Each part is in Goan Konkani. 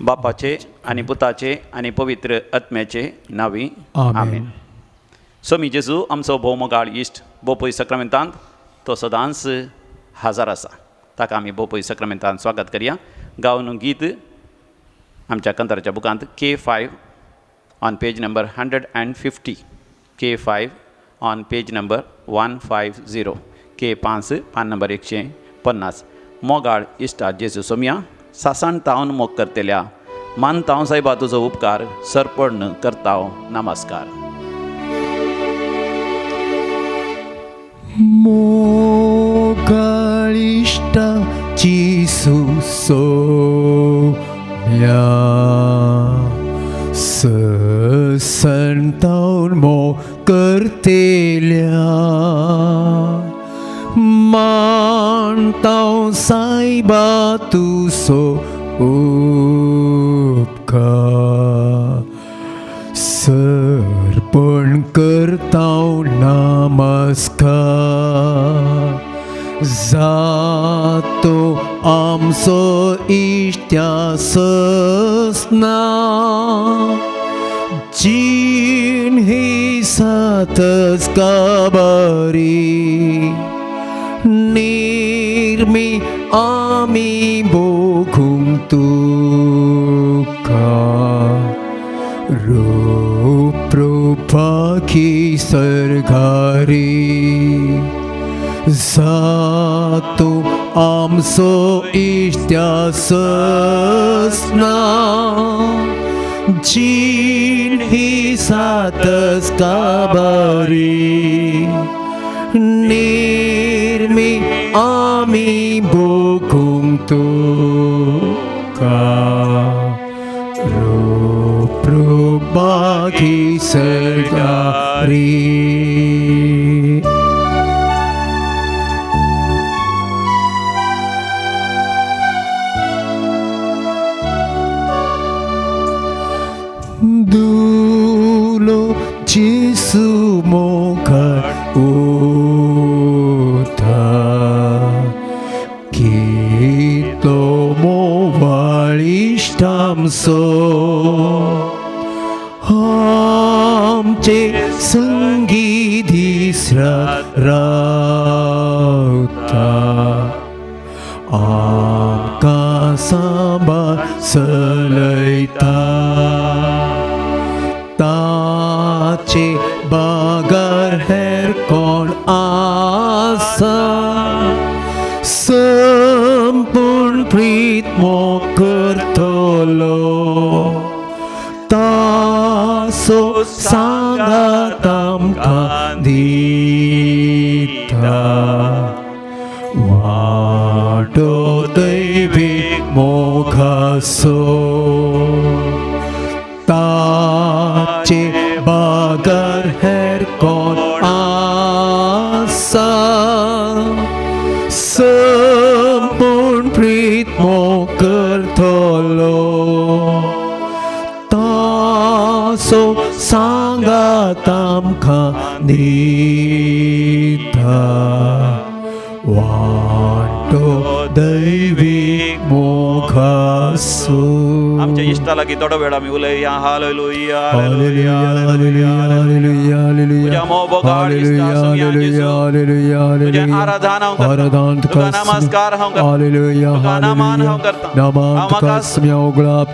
बापाचे आनी पुताचे आनी पवित्र आत्म्याचे नांवी आमेन. स्वामी जेजू आमचो भोवमोगाळ इश्ट बोपय सक्रमेंतांत तो सदांच हाजर आसा. ताका आमी बोपय सक्रमेंतांत स्वागत करया. गावन गीत आमच्या कंत्राच्या बुकांत K5 on page number 150, K5 on page number 150, K5 पान नंबर 150. मोगाळ इश्टा जेजू सोमया सासाण तावन मोग करतल्या मानतांव साहेबा तुजो उपकार सरपण करताव. नमस्कार. मोगाळ इश्टा जेजू सोम्या ससंतावन मोग करतल्या मानतांव सायबा तुजो उपकार सर्पण करतांव नमस्कार. जातो आमचो इश्ट्या ससना जीण ही सातच काबारी निर्मी आमी भोगूंक तुका रूप रुपाखी सरकारी. जातो आमचो इश्ट्या ससना जीण ही सातच काबारी निर्मी आमी भोगूंक तुका रूप रुपाखी सरकारी. दुलो जेसू मोखार उठा कितलो मोवाळ इश्ट आमचो आमचे संगी दीस रात रावता आमकां सांबाळ चलयता. ताचे बगर हेर कोण आसा संपूर्ण प्रीत मोग करतलो तासो सांगात आमकां दिता वाटो दैवीक मोगाचो. ताचे बगर हेर कोण आसा संपूर्ण प्रीत मोग करतलो तासो सांगात आमकां दिता वाटो दैवीक मोगाचो. आमच्या इश्टा लागीं थोडो वेळ आमी उलया. हालेलुया हालेलुया हालेलुया हालेलुया तुज्या मोगाळ इश्टा सोमया जेजू तुजें आराधन हांव करतां, तुका नमस्कार हांव करतां, तुका नमन हांव करतां, हांव म्हाका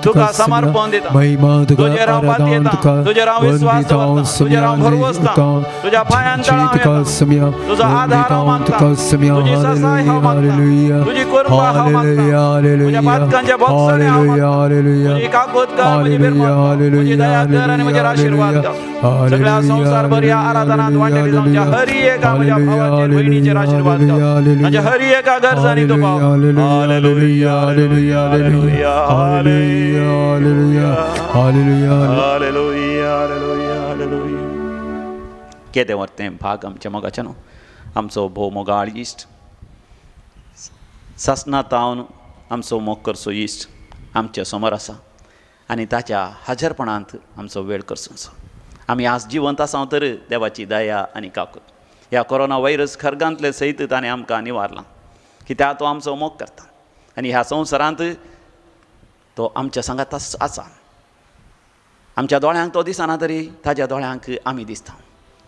तुका समर्पण दिता, तुजेर हांव पातयेता, तुजेर हांव विस्वास दवरतां, तुजेर हांव भरवसतां, तुज्या पांयां तळा हांव येता, तुजो आधार हांव मागतां, तुजी ससाय हांव मागतां, तुजी कृपा हांव मागतां, तुज्या पातकांचे भोगसणे हांव मागतां, तुजी काकूत कर, म्हजी बिरमत, तुजी दया कर आनी म्हजेर आशिर्वाद कर. सगळ्या संवसारभर ह्या आराधनांत वांटेली जावच्या हरी एका म्हज्या भावाचेर भयणीचेर आशिर्वाद कर, तांच्या हरी एका गरजांनी तूं पाव. Hallelujah hallelujah hallelujah hallelujah hallelujah hallelujah. केदें व्हर तें भाग आमच्या मोगाचें न्हू. आमचो भोव मोगाळ इश्ट सासना तावन आमचो मोग करचो इश्ट आमच्या समोर आसा आनी ताच्या हाजरपणांत आमचो वेळ करचो. आमी आज जिवंत आसा तर देवाची दया आनी काकूत. ह्या कोरोना व्हायरस खर्गांतले सयत ताणें आमकां निवारलां कित्याक तो आमचो मोग करता आनी ह्या संवसारांत तो आमच्या सांगात आसा. आमच्या दोळ्यांक तो दिसना तरी ताज्या दोळ्यांक आमी दिसता.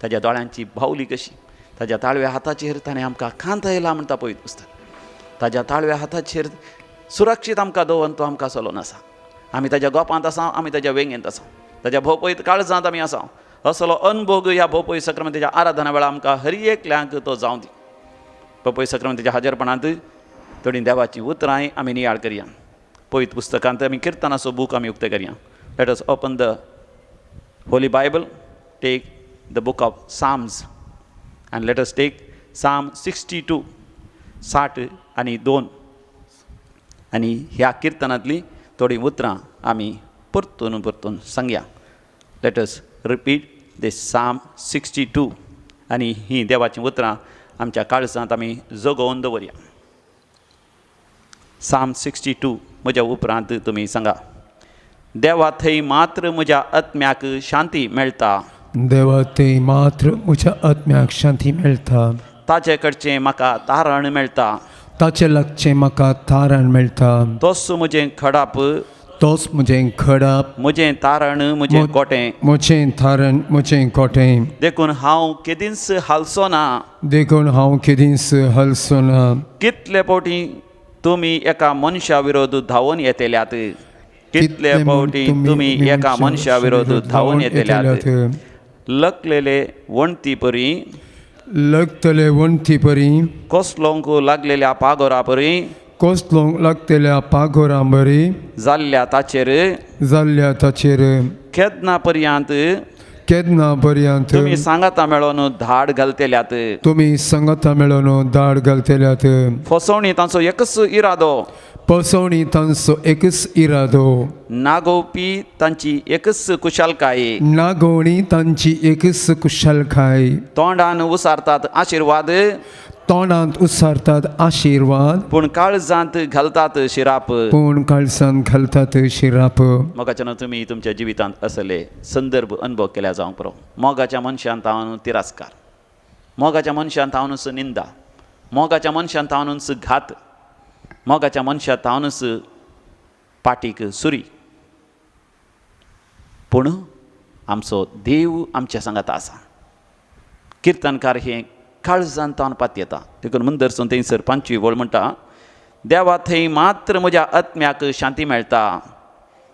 ताज्या दोळ्यांची बावली कशी, ताज्या ताळव्या हाताचेर ताणें आमकां खांत येयला म्हणटा पळयत पुस्तक. ताज्या ताळव्या हाताचेर सुरक्षीत आमकां दवरून तो आमकां चलोवन आसा. आमी ताज्या गोपांत आसा, आमी ताज्या वेंगेंत आसा, ताज्या भोवपयत काळजांत आमी आसा. असलो अनभोग ह्या भोवपय सक्रमतेच्या आराधना वेळार आमकां हर एकल्यांक तो जावं दी. भोवपय सक्रमतेच्या हाजरपणांत थोडीं देवाचीं उतरांय आमी नियाळ करया. पवित्र पुस्तकांत आमी किर्तनाचो बूक आमी उक्ते करया. Let us open the Holy Bible, take the book of Psalms and let us take Psalm 62, 62. आनी ह्या किर्तनांतलीं थोडीं उतरां आमी परतून परतून सांगया. Let us repeat this Psalm 62 आनी हीं देवाचीं उतरां आमच्या काळजांत आमी जगोवन दवरया. Psalm 62 म्हज्या उपरांत तुमी सांगा. देवा थंय मात्र म्हज्या आत्म्याक शांती मेळटा. देवा थंय मात्र म्हज्या आत्म्याक शांती मेळटा. ताचे कडचें म्हाका तारण मेळटा. ताचे लागचें म्हाका तारण मेळटा. तोच म्हजें खडाप. तोच म्हजें खडाप. म्हजें तारण म्हजें कोटें. म्हजें तारण म्हजें कोटें. देखून हांव केदींच हालचो ना. देखून हांव केदींच हालचो ना. कितले फावटी तुमी एका मनशा विरोध धांवून येतल्यात. कितले फावटी तुमी एका मनशा विरोध धांवून येतल्यात. लकलेले वण्टी परी. लकतले वण्टी परी. कोसलोंक लागलेल्या पागोरा परी. कोसलोंक लागतल्या पागोरा बरी. जाल्ल्या ताचेर. जाल्ल्या ताचेर. केदना पर्यंत. केदना पर्यंत. तुमी सांगाता मेळोन धाड घालतल्यात. तुमी सांगाता मेळोन धाड घालतल्यात. फसवणी तांचो एकच इरादो. फसवणी तांचो एकच इरादो. नागोवपी तांची एकच कुशालकाय. नागोवणी तांची एकच कुशालकाय. तोंडान उसारतात आशिर्वाद. तोंडांत उसारतात आशिर्वाद. पूण काळजांत घालतात शिराप. पूण काळजांत घालतात शिराप. मोगाच्यान तुमी तुमच्या जिवितांत असले संदर्भ अनुभव केल्या जावंक पुरो. मोगाच्या मनशान तावन तिरस्कार, मोगाच्या मनशान तावनूच निंदा, मोगाच्या मनशान तावनूच घात, मोगाच्या मनशा तावनूच पाटीक सुरी. पूण आमचो देव आमच्या सांगात आसा. किर्तनकार हें काळजान तावन पातयेता. देखून मुंदरसून थंयसर 5वी वळ म्हणटा, देवा थंय मात्र म्हज्या आत्म्याक शांती मेळटा.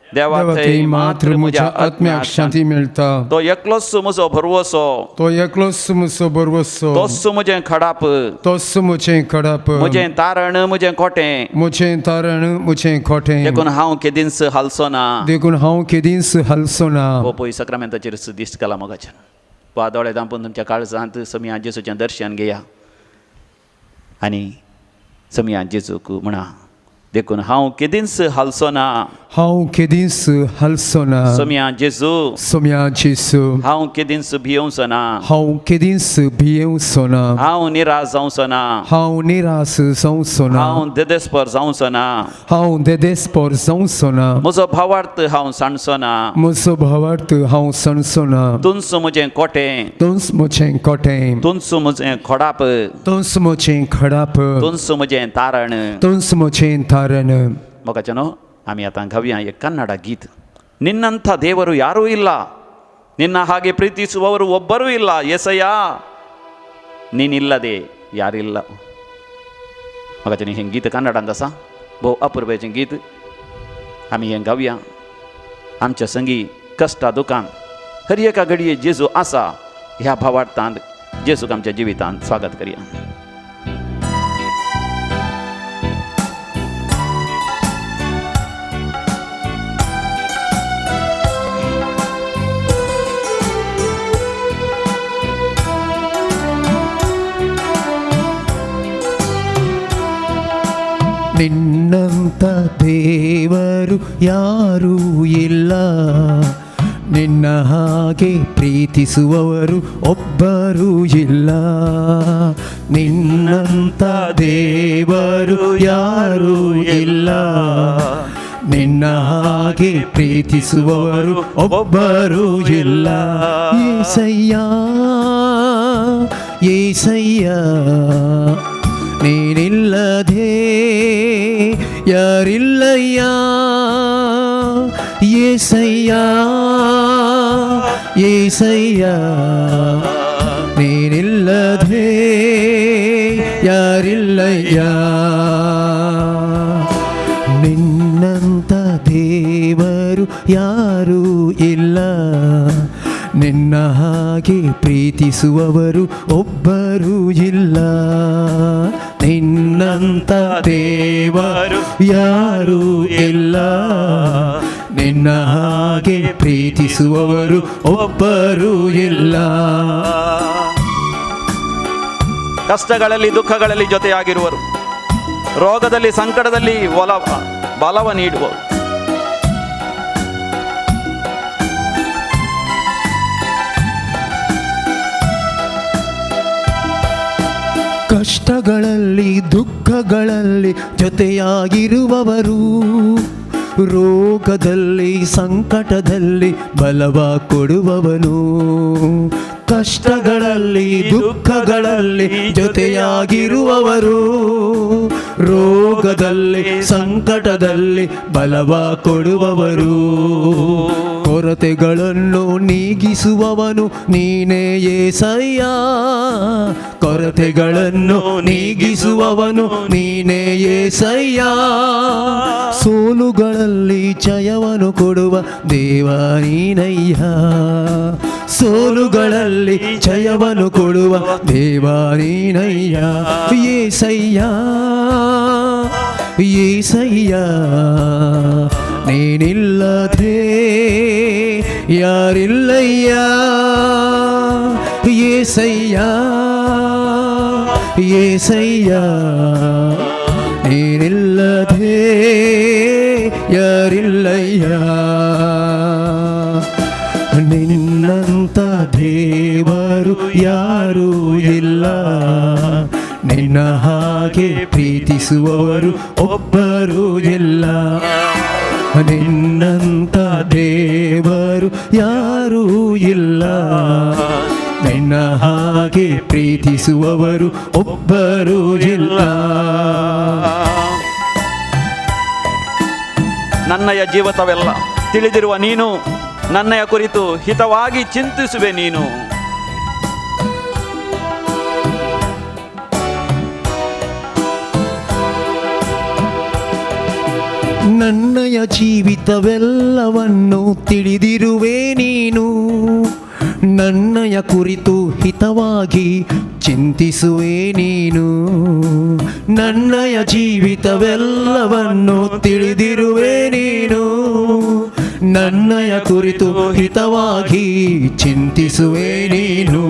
देवा थंय मात्र म्हज्या आत्म्याक शांती मेळटा. तो एकलोच म्हजो भरवसो. तो एकलोच म्हजो भरवसो. तोच म्हजें खडाप. तोच म्हजें खडाप. म्हजें तारण म्हजें कोटें. म्हजें तारण म्हजें कोटें. देखून हांव केदींच हालचो ना. देखून हांव केदींच हालचो ना. हो पळय सक्रामेंताचेर दिश्ट घाला मोगाच्यान. वा दोळे धांपून तुमच्या काळजांत समिया जेजूचें दर्शन घेया आनी समिया जेजूक म्हणा, देखून हांव केदींच हालचो ना. हांव केदींच हालचो ना. सोम्या जेजू. सोम्या जेजू. हांव केदींच भियेवचो ना. हांव केदींच भियेवचो ना. हांव निराश जावचो ना. हांव निराश जावचो ना. हांव देदेस्पर जावचो ना. हांव देदेस्पर जावचो ना. म्हजो भावार्थ हांव सांडचो ना. म्हजो भावार्थ हांव सांडचो ना. तुंच म्हजें कोटें. तुंच म्हजें कोटें. तुंच म्हजें खोडाप. तुंच म्हजें खडाप. तुंच म्हजें तारण. तुंच म्हजें तारण. मोगाच्यानो आमी आतां गावया एक ಕನ್ನಡ ಗೀತ್. ನಿನ್ನಂಥ ದೇವರು ಯಾರೂ ಇಲ್ಲ, ನಿನ್ನ ಹಾಗೆ ಪ್ರೀತಿಸುವವರು ಒಬ್ಬರೂ ಇಲ್ಲ, ಎಸಯ್ಯ ನೀನಿಲ್ಲದೆ ಯಾರಿಲ್ಲ. मोगाच्यानी हें गीत कन्नडांत आसा, भोव अपुरबायेचें गीत. आमी हें गावया. आमच्या संगी कश्टा दुकान हर एका घडये जेजू आसा ह्या भावार्थांत जेजूक आमच्या जिवितांत स्वागत करया. ನಿನ್ನಂಥ ದೇವರು ಯಾರೂ ಇಲ್ಲ, ನಿನ್ನ ಹಾಗೆ ಪ್ರೀತಿಸುವವರು ಒಬ್ಬರೂ ಇಲ್ಲ. ನಿನ್ನಂಥ ದೇವರು ಯಾರೂ ಇಲ್ಲ, ನಿನ್ನ ಹಾಗೆ ಪ್ರೀತಿಸುವವರು ಒಬ್ಬರೂ ಇಲ್ಲ. ಏಸಯ್ಯ ಏಸಯ್ಯ ನೀನಿಲ್ಲದೆ ಯಾರಿಲ್ಲಯ್ಯ. ಯೇಸಯ್ಯ ಯೇಸಯ್ಯ ನೀನಿಲ್ಲದೆ ಯಾರಿಲ್ಲಯ್ಯ. ನಿನ್ನಂತ ದೇವರು ಯಾರೂ ಇಲ್ಲ, ನಿನ್ನ ಹಾಗೆ ಪ್ರೀತಿಸುವವರು ಒಬ್ಬರೂ ಇಲ್ಲ. ನಿನ್ನಂತ ದೇವರು ಯಾರೂ ಇಲ್ಲ, ನಿನ್ನ ಹಾಗೆ ಪ್ರೀತಿಸುವವರು ಒಬ್ಬರೂ ಇಲ್ಲ. ಕಷ್ಟಗಳಲ್ಲಿ ದುಃಖಗಳಲ್ಲಿ ಜೊತೆಯಾಗಿರುವರು, ರೋಗದಲ್ಲಿ ಸಂಕಟದಲ್ಲಿ ಬಲವ ನೀಡುವರು. ಕಷ್ಟಗಳಲ್ಲಿ ದುಃಖಗಳಲ್ಲಿ ಜೊತೆಯಾಗಿರುವವರು, ರೋಗದಲ್ಲಿ ಸಂಕಟದಲ್ಲಿ ಬಲವ ಕೊಡುವವನು. ಕಷ್ಟಗಳಲ್ಲಿ ದುಃಖಗಳಲ್ಲಿ ಜೊತೆಯಾಗಿರುವವರು, ರೋಗದಲ್ಲಿ ಸಂಕಟದಲ್ಲಿ ಬಲವ ಕೊಡುವವರು. ಕೊರತೆಗಳನ್ನು ನೀಗಿಸುವವನು ನೀನೇ ಯೇಸಯ್ಯ, ಕೊರತೆಗಳನ್ನು ನೀಗಿಸುವವನು ನೀನೇ ಯೇಸಯ್ಯ. ಸೋಲುಗಳಲ್ಲಿ ಜಯವನ್ನು ಕೊಡುವ ದೇವ ನೀನಯ್ಯ, ಸೋಲುಗಳಲ್ಲಿ ಜಯವನ್ನು ಕೊಡುವ ದೇವ ನೀನಯ್ಯ. ಯೇಸಯ್ಯ ಯೇಸಯ್ಯ ನೀನಿಲ್ಲದೆ ಯಾರಿಲ್ಲಯ್ಯ. ಯೇಸಯ್ಯ ಯೇಸಯ್ಯ ನೀನಿಲ್ಲದೆ ಯಾರಿಲ್ಲಯ್ಯ. ನಿನ್ನಂತ ದೇವರು ಯಾರೂ ಇಲ್ಲ, ನಿನ್ನ ಹಾಗೆ ಪ್ರೀತಿಸುವವರು ಒಬ್ಬರೂ ಇಲ್ಲ. ನಿನ್ನಂತ ದೇವರು ಯಾರೂ ಇಲ್ಲ, ನಿನ್ನ ಹಾಗೆ ಪ್ರೀತಿಸುವವರು ಒಬ್ಬರೂ ಇಲ್ಲ. ನನ್ನಯ ಜೀವಿತವೆಲ್ಲ ತಿಳಿದಿರುವ ನೀನು ನನ್ನಯ ಕುರಿತು ಹಿತವಾಗಿ ಚಿಂತಿಸುವೆ ನೀನು. ನನ್ನಯ ಜೀವಿತವೆಲ್ಲವನ್ನು ತಿಳಿದಿರುವೆ ನೀನು, ನನ್ನಯ ಕುರಿತು ಹಿತವಾಗಿ ಚಿಂತಿಸುವೆ ನೀನು. ನನ್ನಯ ಜೀವಿತವೆಲ್ಲವನ್ನು ತಿಳಿದಿರುವೆ ನೀನು, ನನ್ನಯ ಕುರಿತು ಹಿತವಾಗಿ ಚಿಂತಿಸುವೆ ನೀನು.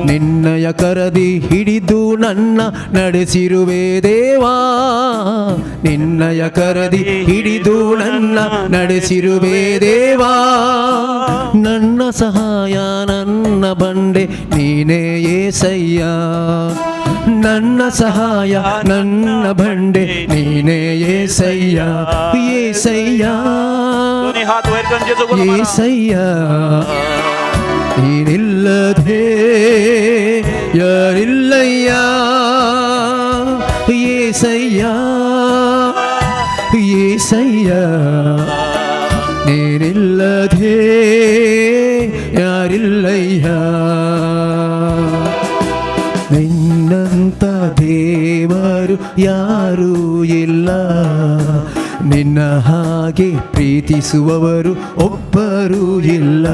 ನಿನ್ನಯ ಕರದಿ ಹಿಡಿದು ನನ್ನ ನಡೆಸಿರುವೆ ದೇವಾ, ನಿನ್ನಯ ಕರದಿ ಹಿಡಿದು ನನ್ನ ನಡೆಸಿರುವೆ ದೇವಾ. ನನ್ನ ಸಹಾಯ ನನ್ನ ಬಂಡೆ ನೀನೇ ಯೇಸಯ್ಯ, ನನ್ನ ಸಹಾಯ ನನ್ನ ಬಂಡೆ ನೀನೇ ಯೇಸಯ್ಯ. ಯೇಸಯ್ಯ ಯೇಸಯ್ಯ ನೀನಿಲ್ಲದೆ ಯಾರಿಲ್ಲಯ್ಯ. ಯೇಸಯ್ಯ ಯೇಸಯ್ಯ ನೀನಿಲ್ಲದೆ ಯಾರಿಲ್ಲಯ್ಯ. ನಿನ್ನಂತ ದೇವರು ಯಾರೂ ಇಲ್ಲ, ನಿನ್ನ ಹಾಗೆ ಪ್ರೀತಿಸುವವರು ಒಬ್ಬರೂ ಇಲ್ಲ.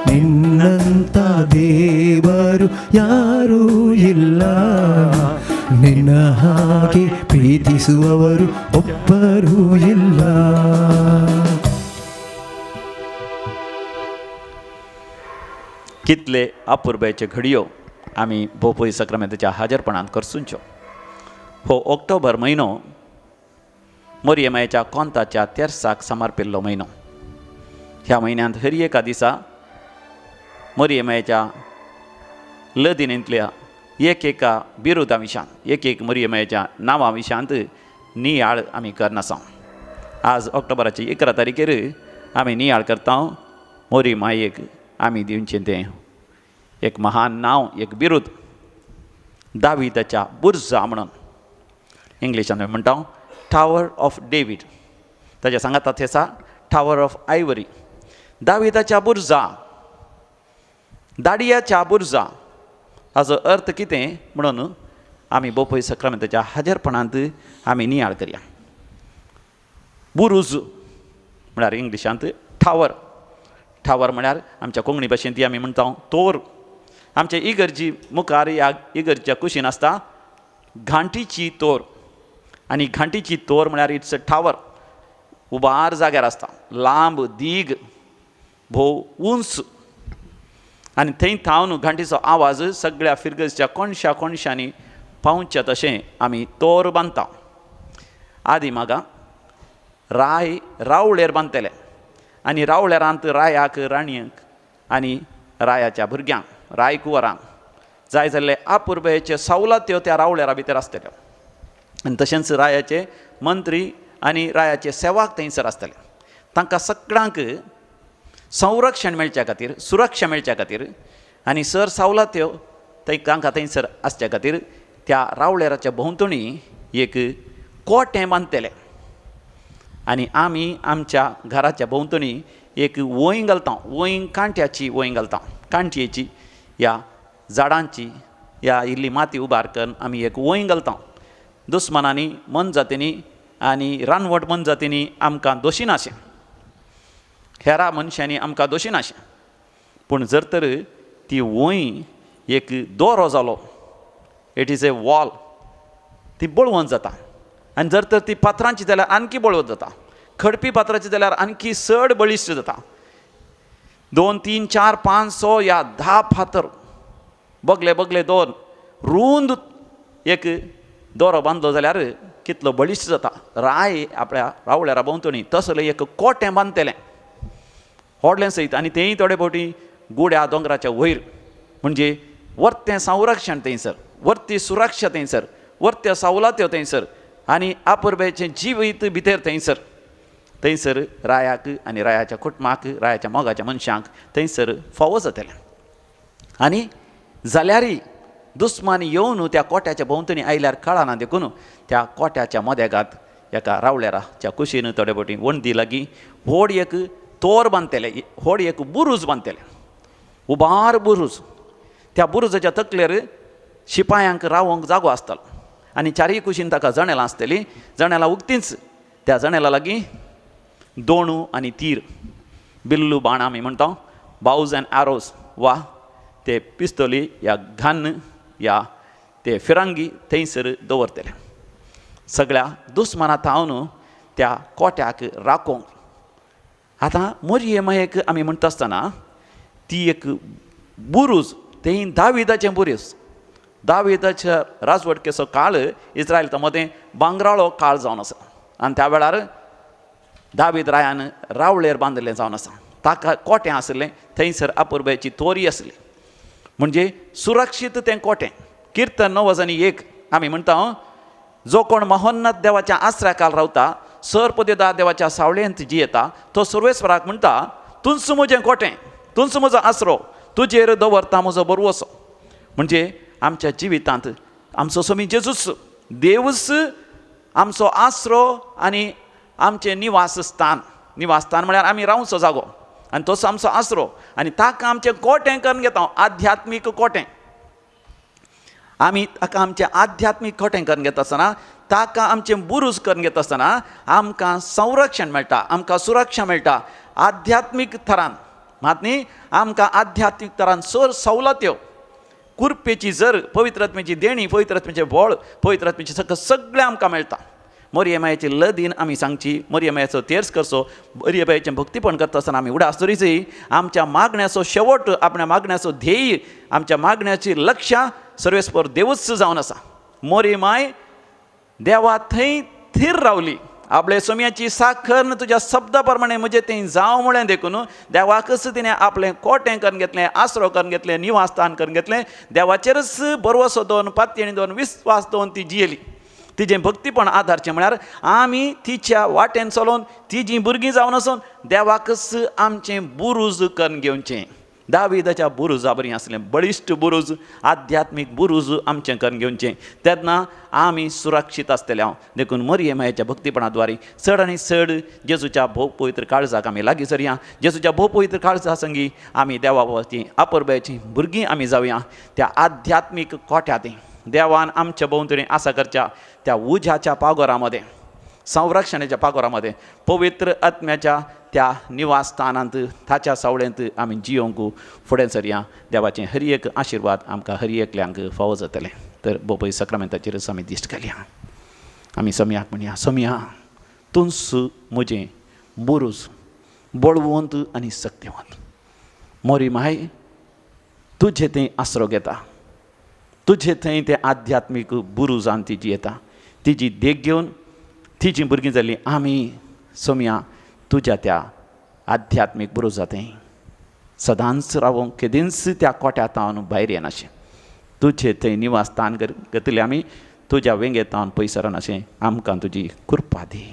ನಿನ್ನಂತ ದೇವರು ಯಾರೂ ಇಲ್ಲ, ನಿನ್ನ ಹಾಗೆ ಪ್ರೀತಿಸುವವರು ಒಬ್ಬರೂ ಇಲ್ಲ. कितले अपुरबायच्यो घडयो आमी भोपय सक्रामेंताच्या हाजरपणान करसुंच्यो. हो ऑक्टोबर म्हयनो मोरयेमायेच्या कोंताच्या तेर्साक समर्पिल्लो म्हयनो. ह्या म्हयन्यांत हर एका दिसा मोरयेमायेच्या लदिनेंतल्या एक एका बिरुदा विशांत, एक एक मोरयेमायेच्या नांवा विशांत नियाळ आमी करनासा. आज ऑक्टोबराची 11 तारखेर आमी नियाळ करता. मोरी मायेक आमी दिवचें तें एक महान नांव, एक बिरूद, दाविदाच्या बुर्जा म्हणून इंग्लिशान आमी म्हणटा टावर ऑफ डेवीड. ताज्या सांगाता थेसा टावर ऑफ आयवरी, दाविदाच्या बुर्जा, दाडियाच्या बुर्जा. हाजो अर्थ कितें म्हणून आमी बोपय सक्रामेंताच्या हाजेरपणांत आमी नियाळ करया. बुरुज म्हळ्यार इंग्लिशांत टावर, टावर म्हळ्यार आमच्या कोंकणी भाशेंत ती आमी म्हणटा तोर. आमच्या इगर्जी मुखार ह्या इगर्जीच्या कुशीन आसता घांटीची तोर, आनी घांटीची तोर म्हळ्यार it's a tower. उबार जाग्यार आसता, लांब दीग, भोव उंच, आनी थंय थावन घांटीचो आवाज सगळ्या फिरगजच्या कोणशा कोणशांनी पावच्या तशें आमी तोर बांदता. आदी मागा राय रावळेर बांदतले आनी रावळेरांत रायाक, राणयेक आनी रायाच्या भुरग्यांक, रायकुंवरांक जाय जाल्ले आपुरबेचे सवलत्यो त्या रावळेरा भितर आसतल्यो. आनी तशेंच रायाचे मंत्री आनी रायाचे सेवाक थंयसर आसतले. तांकां सगळ्यांक संरक्षण मेळच्या खातीर, सुरक्षा मेळच्या खातीर आनी सर सवलत्यो थंय तांकां थंयसर आसच्या खातीर त्या रावळेराच्या भोंवतणी एक कोटें बांदतले. आनी आमी आमच्या घराच्या भोंवतणी एक वंय घालता, वंय कांट्याची वंय घालता, कांटयेची ह्या झाडांची ह्या इल्ली माती उबार करून आमी एक वंय घालता. दुस्मानांनी, मनजातींनी आनी रानवट मनजातींनी आमकां दोशी नाशें, हेरा मनशांनी आमकां दोशी नाशें. पूण जर तर ती वंय एक दोरो जालो, it is a wall, ती बळवंत जाता. आनी जर तर ती पात्रांची जाल्यार आणखी बळवंत जाता, खडपी पात्राची जाल्यार आणखी चड बळिश्ट जाता. 2 3 4 5 6 या 10 फातर बगले बगले दोन रूंद एक दोरो बांदलो जाल्यार कितलो बळिश्ट जाता. राय आपल्या रावळेरा भोंवतणी तसलें एक कोटें बांदतलें व्हडलें सयत, आनी तेंय थोडे फावटी गुड्या दोंगराच्या वयर, म्हणजे वर्तें संरक्षण थंयसर, वर्ती सुरक्षा थंयसर, वर्त्यो सवलत्यो थंयसर आनी आपुरबेचें जिवीत भितर थंयसर. थंयसर रायाक आनी रायाच्या कुटुंबाक, रायाच्या मोगाच्या मनशांक थंयसर फावो जातलें. आनी जाल्यारय दुस्मान येवन त्या कोट्याच्या भोंवतणी आयल्यार कळना देखून त्या कोट्याच्या मदेगात एका रावळेराच्या कुशीन थोडे फावटी वणदी लागीं व्हड एक तोर बांदतले, व्हड एक बुरूज बांदतले, उबार बुरूज. त्या बुरुजाच्या तकलेर शिपायांक रावंक जागो आसतालो आनी चारय कुशीन ताका जनेलां आसतलीं. जनेलां उगतींच, त्या जनेलां लागीं दोणू आनी तीर, बिल्लू बाण आमी म्हणटा, बावज अँड आरोज वा ते पिस्तोली या घान्न या ते फिरंगी थंयसर दवरतले सगळ्या दुस्माना थावन त्या कोट्याक राखोवंक. आतां मोरये मायेक आमी म्हणटा आसतना ती एक बुरूज, थंय दाविदाचें बुरूज, दाविदाच्या राजवटकेचो काळ इस्रायल मदें भांगराळो काळ जावन आसा. आनी त्या वेळार दावीद रायान रावळेर बांदिल्लें जावन आसा. ताका कोटें आसलें, थंयसर आपुरबायेची तोरी आसली, म्हणजे सुरक्षीत तें कोटें. किर्तन 9:1 आमी म्हणटा, जो कोण महोन्नत देवाच्या आसऱ्याकाल रावता, सरपदेदा देवाच्या सावळेंत जियेता, तो सर्वेस्वराक म्हणटा, तूंच म्हजें कोटें, तूंच म्हजो आसरो, तुजेर दवरता म्हजो बरवसो. म्हणजे आमच्या जिवितांत आमचो स्वामी जेजूस देवूच आमचो आसरो आनी आमचें निवासस्थान. निवासस्थान म्हळ्यार आमी रावचो जागो, आनी तोच आमचो आसरो, आनी ताका आमचें कोटें करून घेता, आध्यात्मीक कोटें. आमी ताका आमचें आध्यात्मीक कोटें करून घेता आसतना, ताका आमचें बुरूज करून घेता आसतना आमकां संरक्षण मेळटा, आमकां सुरक्षा मेळटा आध्यात्मीक थरान. मात न्ही, आमकां आध्यात्मीक थरान सर सवलत्यो, कुरपेची जर पवित्र आत्म्याची देणी, पवित्र आत्म्याचें बळ, पवित्र आत्म्याचें सगळें सगळें आमकां मेळटा. मोरये मायेची लदीन आमी सांगची, मोरये मायेचो तेर्स करचो, मोरये मायेचें भक्तीपण करता आसतना आमी उडास दवरीची आमच्या मागण्याचो शेवट, आपल्या मागण्याचो ध्येय, आमच्या मागण्याची लक्ष्यां सर्वेस्पर देवूच जावन आसा. मोरये माय देवा थंय थीर रावली, आपले सोम्याची साखर तुज्या शब्दा प्रमाणे म्हजें तें जावं म्हळें देखून देवाकच तिणें आपलें कोटें करून घेतलें, आसरो करून घेतलें, निवासस्थान करून घेतलें. देवाचेरच भरवसो दवरून, पातयेणी दवरून, विस्वास दवरून ती जियेली. तिजें भक्तीपण आदारचें म्हळ्यार आमी तिच्या वाटेन चलोवन तिजी भुरगीं जावन वचून देवाकच आमचें बुरूज करून घेवचें, दाविदाच्या बुरुजा बरी आसलें बळिश्ट बुरुज, आध्यात्मीक बुरुज आमचें करून घेवचें, तेन्ना आमी सुरक्षीत आसतले हांव. देखून मरिये मायेच्या भक्तीपणा द्वारे चड आनी चड जेजूच्या भोव पवित्र काळजाक आमी लागीं सरया. जेजूच्या भोव पवित्र काळजा संगी आमी देवा बाबाची अपुरबायेची भुरगीं आमी जावया. त्या आध्यात्मीक कोट्यांत देवान आमच्या भोंवतणी आसा करच्या त्या उज्याच्या पागोरा मदें, संरक्षणाच्या पागोरा मदें, पवित्र आत्म्याच्या त्या निवासस्थानांत ताच्या सावळेंत आमी जियोंक फुडें सरया. देवाचें हर एक आशिर्वाद आमकां हर एकल्यांक फावो जातलें. तर बोपय सक्रमेंताचेरच आमी दिश्ट घालया. आमी समयाक म्हणया, समया तूंच म्हजें बुरूज, बळवंत आनी सक्तिवंत. मोरी माय तुजे थंय आसरो घेता, तुजे थंय तें आध्यात्मीक बुरुजान तिजी येता, तिजी देख घेवन तिजी भुरगीं जालीं आमी सोमया तुज्या त्या आध्यात्मीक बुरुजा थंय सदांच रावोंक, केदींच त्या कोट्या तावन भायर येनाशें, तुजे थंय निवासस्थान घेतलें आमी, तुज्या वेंगेंत तावन पयस सरनाशें आमकां तुजी कृपा दी.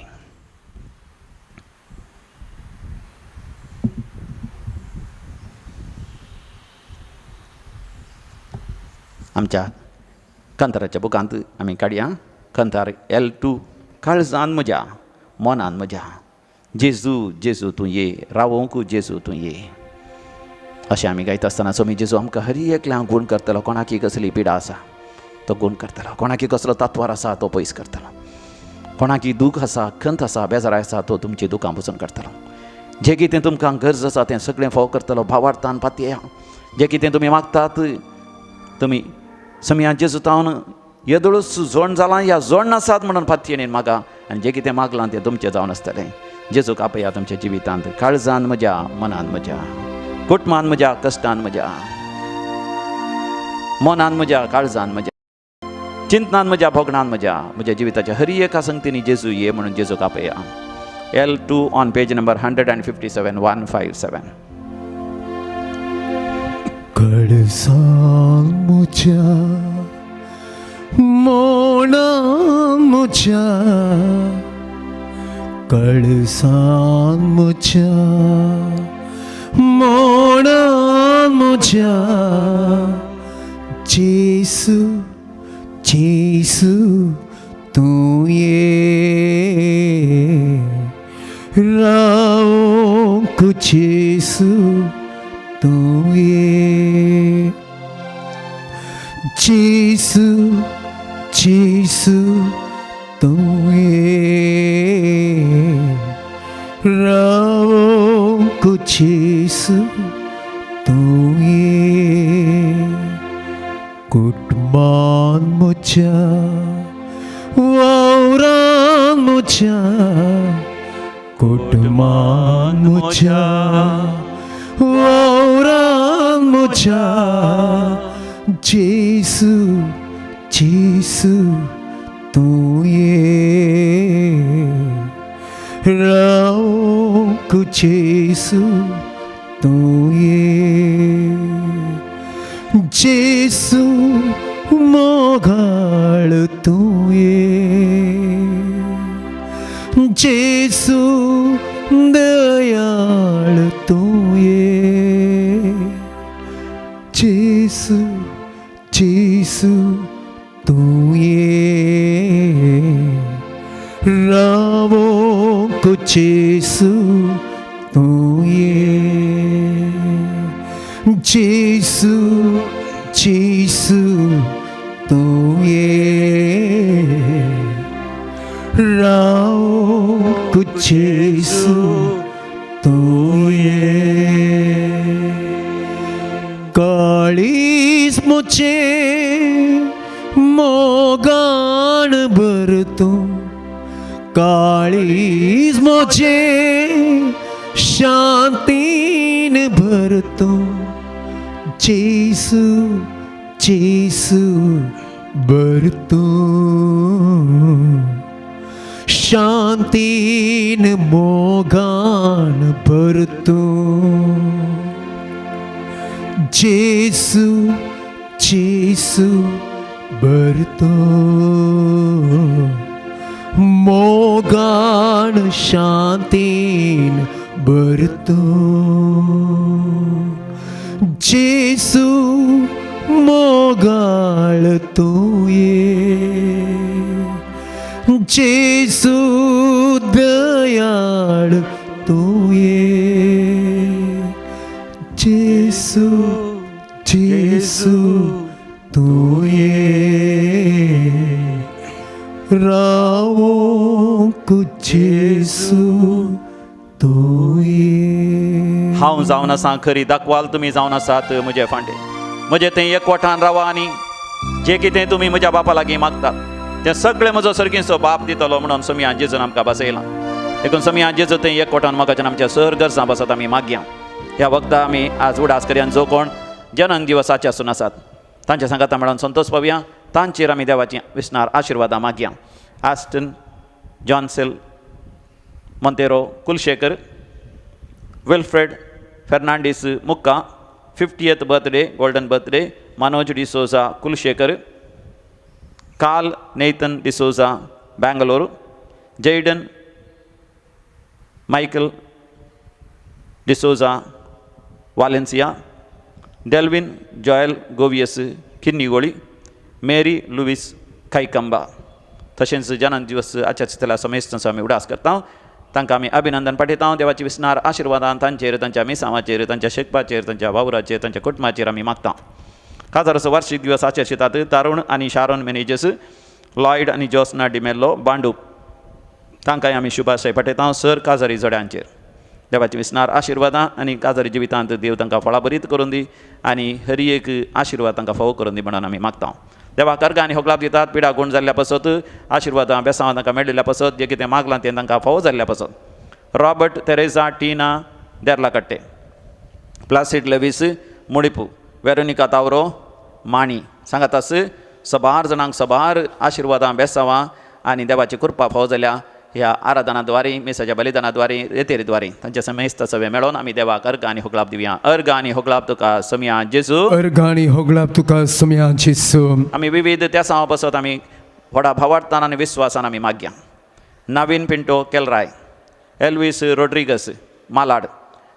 आमच्या कांताराच्या बुकांत आमी काडया कांतार L2, काळजान म्हज्या मनान म्हज्या जेजू जेजू तूं ये, रावोंक जेजू तूं ये, अशें आमी गायता आसतना स्वामी जेजू आमकां हर एकल्यांक गूण करतलो. कोणाकी कसली पिडा आसा तो गूण करतलो, कोणाकी कसलो तत्वार आसा तो पयस करतलो, कोणाकी दूख आसा, खंत आसा, बेजार आसा तो तुमची दुखां पसून काडटलो. जें कितें तुमकां गरज आसा तें सगळें फावो करतलो. भावार्थान पातया, जें कितें तुमी मागतात तुमी समया जेजू तावन येदोळूच जोण जालां या जोण नासात म्हणून पातयेन मागा, आनी जें कितें मागलां तें तुमचें जावन आसतलें. जेजूक आपया तुमच्या जिवितांत, काळजान म्हज्या, मनान म्हज्या, कुटुंबान म्हज्या, कश्टान म्हज्या, मनान म्हज्या, काळजान म्हज्या, चिंतनान म्हज्या, भोगणान म्हज्या, म्हज्या जिविताच्या हर एका संगतींनी जेजू ये म्हणून जेजूक आपया. L2 on page number 157, 157. कळसान म्हज्या मनान म्हज्या, कळसान म्हज्या मनान म्हज्या, जेसू जेसू तूं ये, रावंक जेसू तूं ये, जेसू जेसू तूं ये, रावंक जेसू तूं ये, कुटुंबान म्हज्या वावरान म्हज्या, कुटुंबान म्हज्या वावरान म्हज्या, जेसू जेसू तूं ये, रावंक जेसू तूं ये, जेसू मोगाळ तूं ये, जेसू दयाळ तूं ये, जेसू जेसू तूं ये, रावोंक जेसू तूं ये, जेसू जेसू तूं ये, रावोंक जेसू तूं ये, काळीज म्हजें मोगान भर तूं, काळीज म्हजें शांतीन भर तूं, जेसू जेसू भर तूं, शांतीन मोगान भर तूं, जेसू जेसू भर तूं, मोगान शांतीन भर तूं, जेजू मोगाळ तूं ये, जेजू दयाळ तूं ये, जेजू जेजू तूं ये, रावोंक जेजू तूं ये. हांव जावन आसा खरी दाखवाल, तुमी जावन आसात म्हजे फांडे. म्हजे थंय एकवटान रावा आनी जे कितें तुमी म्हज्या बापा लागीं मागतात तें सगळें म्हजो सर्गीचो बाप दितलो म्हणून समिया जेजून आमकां बसयलां. देखून समिया जेजू थंय एकवटान म्हाका आमच्या सर गरजां बसत आमी मागया. ह्या वखदां आमी आज उडास करया जो कोण जनन दिवसाचे आसून आसात तांच्या सांगाता म्हणून संतोष पावया. तांचेर आमी देवाची विसणार आशिर्वादां मागया. Aston Johnsel Monteiro Kulshekar, Wilfred Fernandes Mukka, 50th birthday golden birthday Manoj D'Souza Kulshekar, Carl Nathan D'Souza Bangalore, Jayden Michael D'Souza Valencia, Delvin Joel Govies Kinnigoli, Mary Louis Kaikamba. तशेंच जनन दिवस आचरितल्या समेस्तांचो आमी उडास करता. तांकां आमी अभिनंदन पाठयता. देवाची विसणार आशिर्वादान तांचेर, तांच्या मिसांवाचेर, तांच्या शिकपाचेर, तांच्या वावराचेर, तांच्या कुटुंबाचेर आमी मागता. काजाराचो वार्षिक दिवस आचरितात तारुण आनी शारोन मेनेजस, लॉयड आनी जोस्ना डिमेल्लो बांडूप, तांकांय आमी शुभाशय पाठयता सर काजारी जोड्यांचेर. देवाची विसणार आशिर्वादां आनी काजारी जिवितांत देव तांकां फळाभरीत करून दी आनी हर एक आशिर्वाद तांकां फावो करून दी म्हणून आमी मागता. देवा कर्ग आनी होगलाप दितात पिडा गुण जाल्ल्या पासत, आशिर्वादां बेसांवां तांकां मेळिल्ल्या पासत, जें कितें मागलां तें तांकां फावो जाल्ल्या पासत. Robert Teresa Tina Derlakatte, Placid Lewis Mudipu, Veronica Tavro Mani सांगातास सबार जाणांक सबार आशिर्वादां बेसांवां आनी देवाची कृपा फावो जाल्या ह्या आराधनाद्वारे, मिसाच्या बलिदानाद्वारे, रेतेरीद्वारे तांच्या समेस्त सगळे मेळोवन आमी देवाक अर्घ आनी होगलाप दिवया. अर्घ आनी होगलाप तुका समिया जेजू, अर्घ आनी होगलाप तुका समिया जेजू. आमी विविध त्या बसत आमी व्हडा भावार्थान आनी विस्वासान आमी मागया. Naveen Pinto Kelrai, Elvis Rodrigues Malad,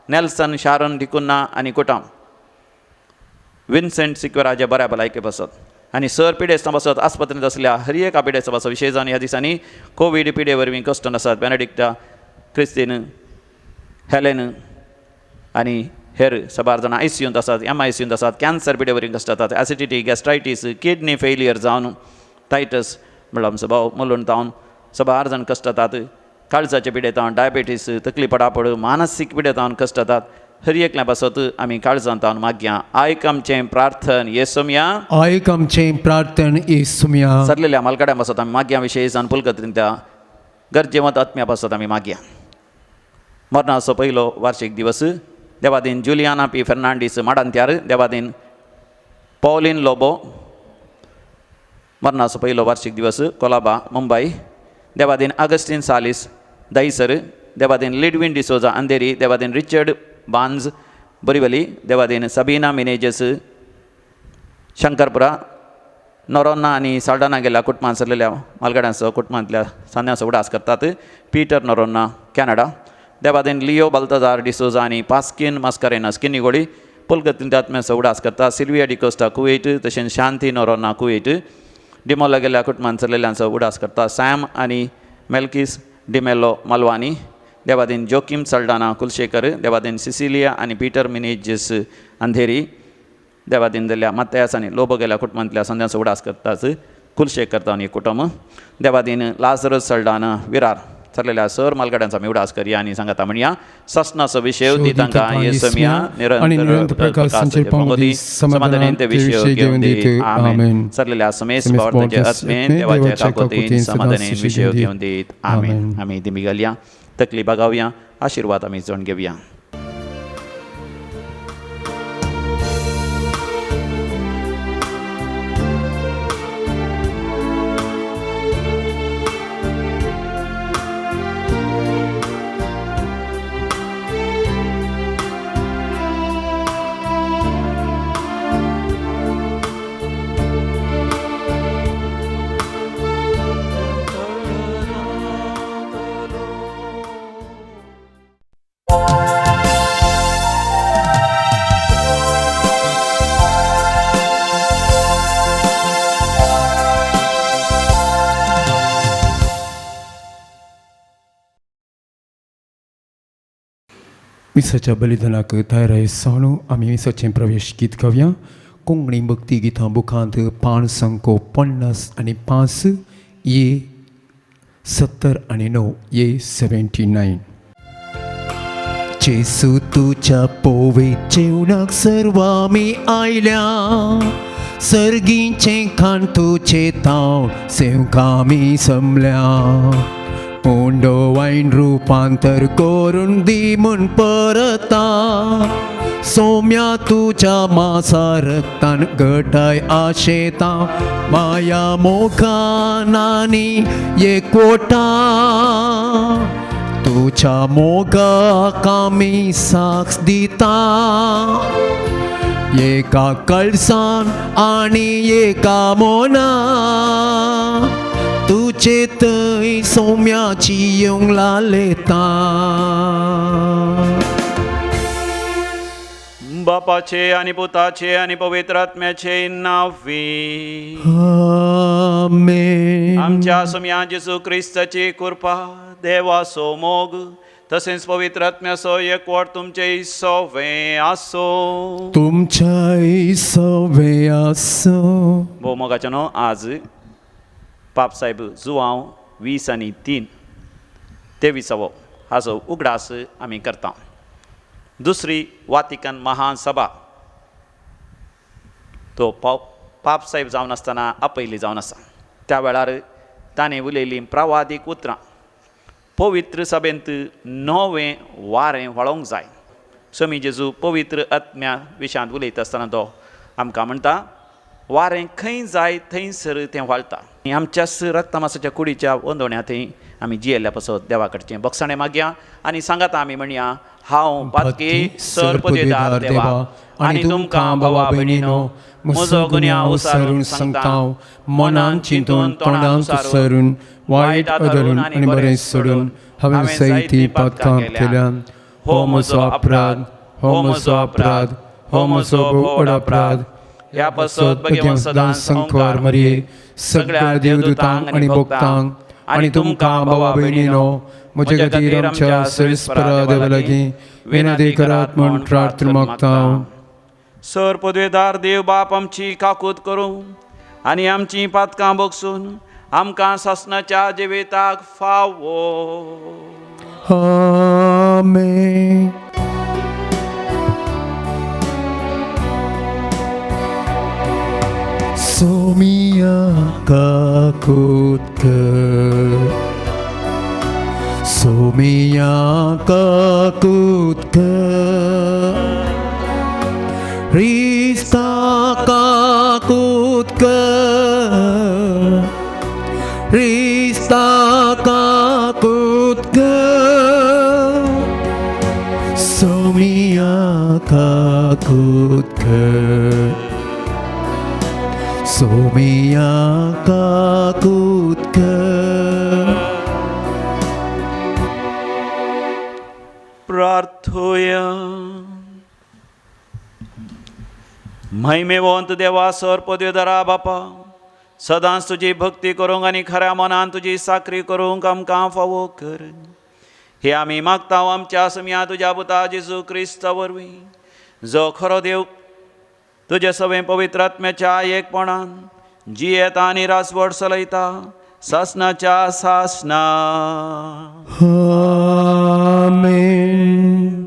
Nelson Sharon D'Cunha आनी कुटाम, विन्सेंट सिक्वेराचे बऱ्या भलायके बसत आनी सर पिडेस्तां बसत आस्पत्रेंत आसल्या हर एका पिडेस्तां बसत विशेश जावन ह्या दिसांनी कोवीड पिडे वरवीं कश्ट आसात बेनेडिक्टा क्रिस्तीन हेलेन आनी हेर सबार जाणां I C यूंत आसात, एम I C यूंत आसात, कॅन्सर पिडे वरवीं कश्ट जातात, एसिडिटी, गॅस्ट्रायटीस, किडनी फेलियर जावन टायटस म्हणल्यार आमचो भाव मुलून तावन सबार जाण कश्ट जातात, काळजाचे पिडे तावन डायबेटीस, तकली पडापड, मानसीक पिडे तावन कश्ट जातात. हर एकल्या पासत आमी काळजांत तावन मागया. आयक आमचें प्रार्थन येसुमया, आयक आमचें प्रार्थन येसुमया. सरलेल्या मालकाड्यां पासत आमी मागया. विशेश जावन पुलकतींतल्या गरजेवंत आत्म्या पासत आमी मागया. मरणाचो पयलो वार्षिक दिवस देवादीन जुलियाना पी फेर्नांडीस माडांत्यार, देवादीन पॉलिन लोबो मरणाचो पयलो वार्षिक दिवस कोलाबा मुंबय, देवादीन आगस्टीन सालीस दहीसर, देवादीन लिडविन डिसोजा अंधेरी, देवादीन रिचर्ड बांज बोरिवली, देवादीन सबीना मिनेजस शंकरपुरा, नोरोन्ना आनी साल्डाना गेल्या कुटुंबांत सरलेल्या मालगाड्यांचो कुटुंबांतल्या सांद्यांचो उडास करतात पीटर नोरोन्ना कॅनडा, देवादीन लियो बाल्तजार डिसोजा आनी पास्किन मास्कारेनस किन्नीगोडी, पुलकतींतल्या आत्म्यांचो उडास करतात सिल्विया डिकोस्टा कुवेट, तशेंच शांती नोरोन्ना कुवेट, डिमोला गेल्या कुटुंबांत सरलेल्यांचो उडास करतात सॅम आनी मेल्कीस डिमेलो मालवानी, देवादीन जोकीम सल्डाना कुलशेखर, देवादीन सिसिलिया आनी पीटर मिनेजीस अंधेरी, देवादीन जाल्या मात्यास आनी लोबो गेल्या कुटुंबांतल्या संद्यांचो उडास करतात कुलशेख करता आनी कुटुंब, देवादीन लाजरस सल्डाना विरार सरलेल्या सर मालगाड्यांचो आमी उडास करया आनी सांगता म्हणया ससनाचो विशय दी तांकां येसमिया निरंतर प्रकाश पावोदी, समाधानान ते विशय घेवन दीत. आमेन. सरलेल्या समेस्त भावार्थाचे आत्मेन देवाच्या काकोतीन समाधानान विशय घेवन दीत. आमेन. आमी दिमी घालया, तकली बागावया, आशिर्वाद आमी जोड घेवया. Oh. मिसाच्या बलिदानाक तयार जावन आमी मिसाचें प्रवेश गीत गावया. कोंकणी भक्ती गितां बुकांत 5 संको 55 ये 79 ये 79. जेसू तुज्या पोवे जेवणाक सर्वामी आयल्या, सर्गीचें खाण तुजें ताव सेवकामी समल्या. उंडो वायन रुपांतर करून दी म्हूण परता, सोम्या तुज्या मासा रक्तान गटाय आशेता. माया मोगान आनी एकवटा, तुज्या मोगाक आमी साक्ष दिता. एका कळसान आनी एका मोना, तुजे थंय सोम्याची येवंक लालेता. बापाचे आनी पुताचे आनी पवित्र आत्म्याचे नांवी आमेन. आमच्या सोम्या जेजू क्रिस्ताची कृपा, देवाचो मोग तसेंच पवित्र आत्म्याचो एकवट तुमचे सवे आसो. तुमच्याय सवे आसो. भोव मोगाचे न्हू, आज पाप साहेब जुवांव 20 आनी 3 23वो हाचो उगडास आमी करता. दुसरी वातिकन महासभा तो पाप साहेब जावन आसतना आपयली जावन आसा. त्या वेळार ताणें उलयलीं प्रवादीक उतरां पवित्र सभेंत नवें वारें व्हाळोवंक जाय. स्वामी जेजू पवित्र आत्म्या विशांत उलयता आसतना तो आमकां म्हणटा, वारें खंय जाय थंयसर तें व्हाळटा. आमच्याच रक्तमासाच्या कुडीच्या वंदोण्या थंय आमी जियेल्ल्या पासत देवा कडचें बक्षाणें मागया आनी सांगाता आमी म्हणया, हांव पातकी सर पदवेदार देवा आनी तुमकां भावा भयणीनो म्हजो गुन्यांव उसारून सांगता, मनान चिंतून तोंडान सरून वायट अदरून आनी बरें सोडून हांवें जायतीं पातकां केल्यान. हो म्हजो अपराध, हो म्हजो अपराध, हो म्हजो व्हड अपराध. ह्या पासत भगवान सदां संकवार मरये सगळ्या देवदूतांक आनी भक्तांक आनी तुमकां भावा भयणीनो म्हजे खातीर आमच्या सरेस्परा देवा लागीं विनंती करात म्हूण प्रार्थना मागता. सर पदवेदार देव बाप आमची काकूत करूं आनी आमची पातकां बगसून आमकां सासणाच्या जिविताक फावो. आमेन. सोमिया काकूत कर, सोमिया काकूत कर, क्रिस्ता काकूत कर, क्रिस्ता काकूत कर, सोमिया काकूत कर, सोमिया काकूत कर. प्रार्थोया. महिमेवंत देवा सर पदवेदारा बापा, सदांच तुजी भक्ती करूंक आनी खऱ्या मनान तुजी साकरी करूंक आमकां फावो कर. हे आमी मागता आमच्या समिया तुज्या पुता जेजू क्रिस्ता वरवीं, जो खरो देव तुजे सवें पवित्र आत्म्याच्या एकपणान जियेता आनी रासवड चलयता सासणाच्या सासणा. आमेन.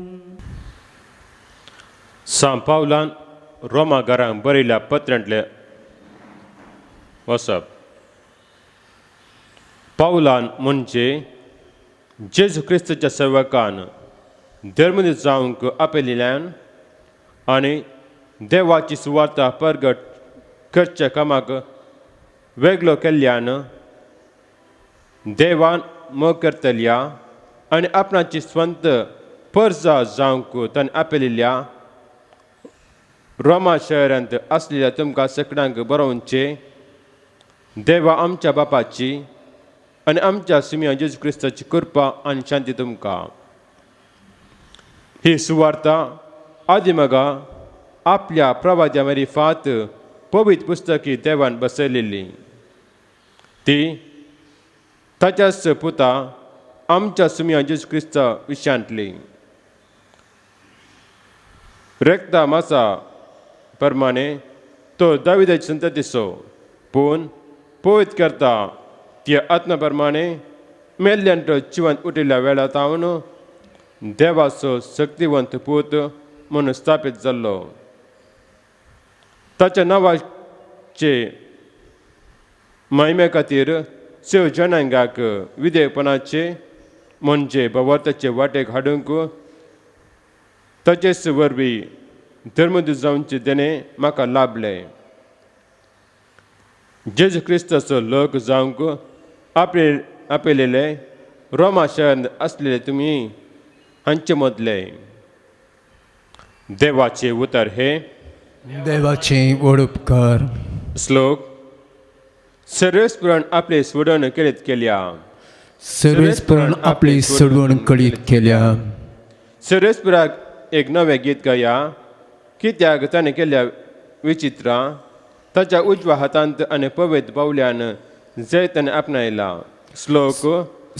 सांव पावलान रोमा घरांक बरयल्या पत्रांतले वसप. पावलान म्हणजे जेजू क्रिस्ताच्या सेवकान धर्मदूत जावंक आपयिल्ल्यान आनी देवाची सुवार्ता परगट करच्या कामाक वेगळो केल्ल्यान देवान मोग करतल्या आनी आपणाची स्वंत परजा जावंक ताणें आपयिल्ल्या रोमा शहरांत आसलेल्या तुमकां सगळ्यांक बरोवचें, देवा आमच्या बापाची आनी आमच्या सुम्या जेजू क्रिस्ताची कृपा आनी शांती तुमकां. ही सुवार्ता आदिमगा आपल्या प्रवाद्या मारिफात पवित्र पुस्तकी देवान बसयलेली, ती ताच्याच पुता आमच्या सुम्या जेजू क्रिस्ता विशयांतली. रेक्ता मासा प्रमाणे तो दाविदाची संततीचो पूण पवित्र करता त्या आत्मा प्रमाणे मेल्ल्यान तो जिवंत उठिल्ल्या वेळा तावन देवाचो शक्तिवंत पूत म्हणून स्थापीत जाल्लो. ताच्या नांवाचे महिमे खातीर सेव जनांगाक विधेयपणाचे म्हणजे भावार्थाचे वाटेक हाडूंक ताचेच वरवीं धर्मदूत जावचे देणें म्हाका लाभलें. जेजू क्रिस्ताचो लोक जावंक आपयलेले रोमा शहरांत आसलेले तुमी हांचे मदले. देवाचे उतर हे देवाचे व्हड उपकार. श्लोक. सर्वेस्परान आपले सोडवण कळीत केल्या. सर्वेस्परान आपली सोडवण कळीत केल्या. सर्वेस्पराक एक नवें गीत गाया, कित्याक ताणें केल्ल्या विचित्रां ताच्या उजव्या हातांत आनी पवित्र बावल्यान जैत ताणें आपणायला. श्लोक.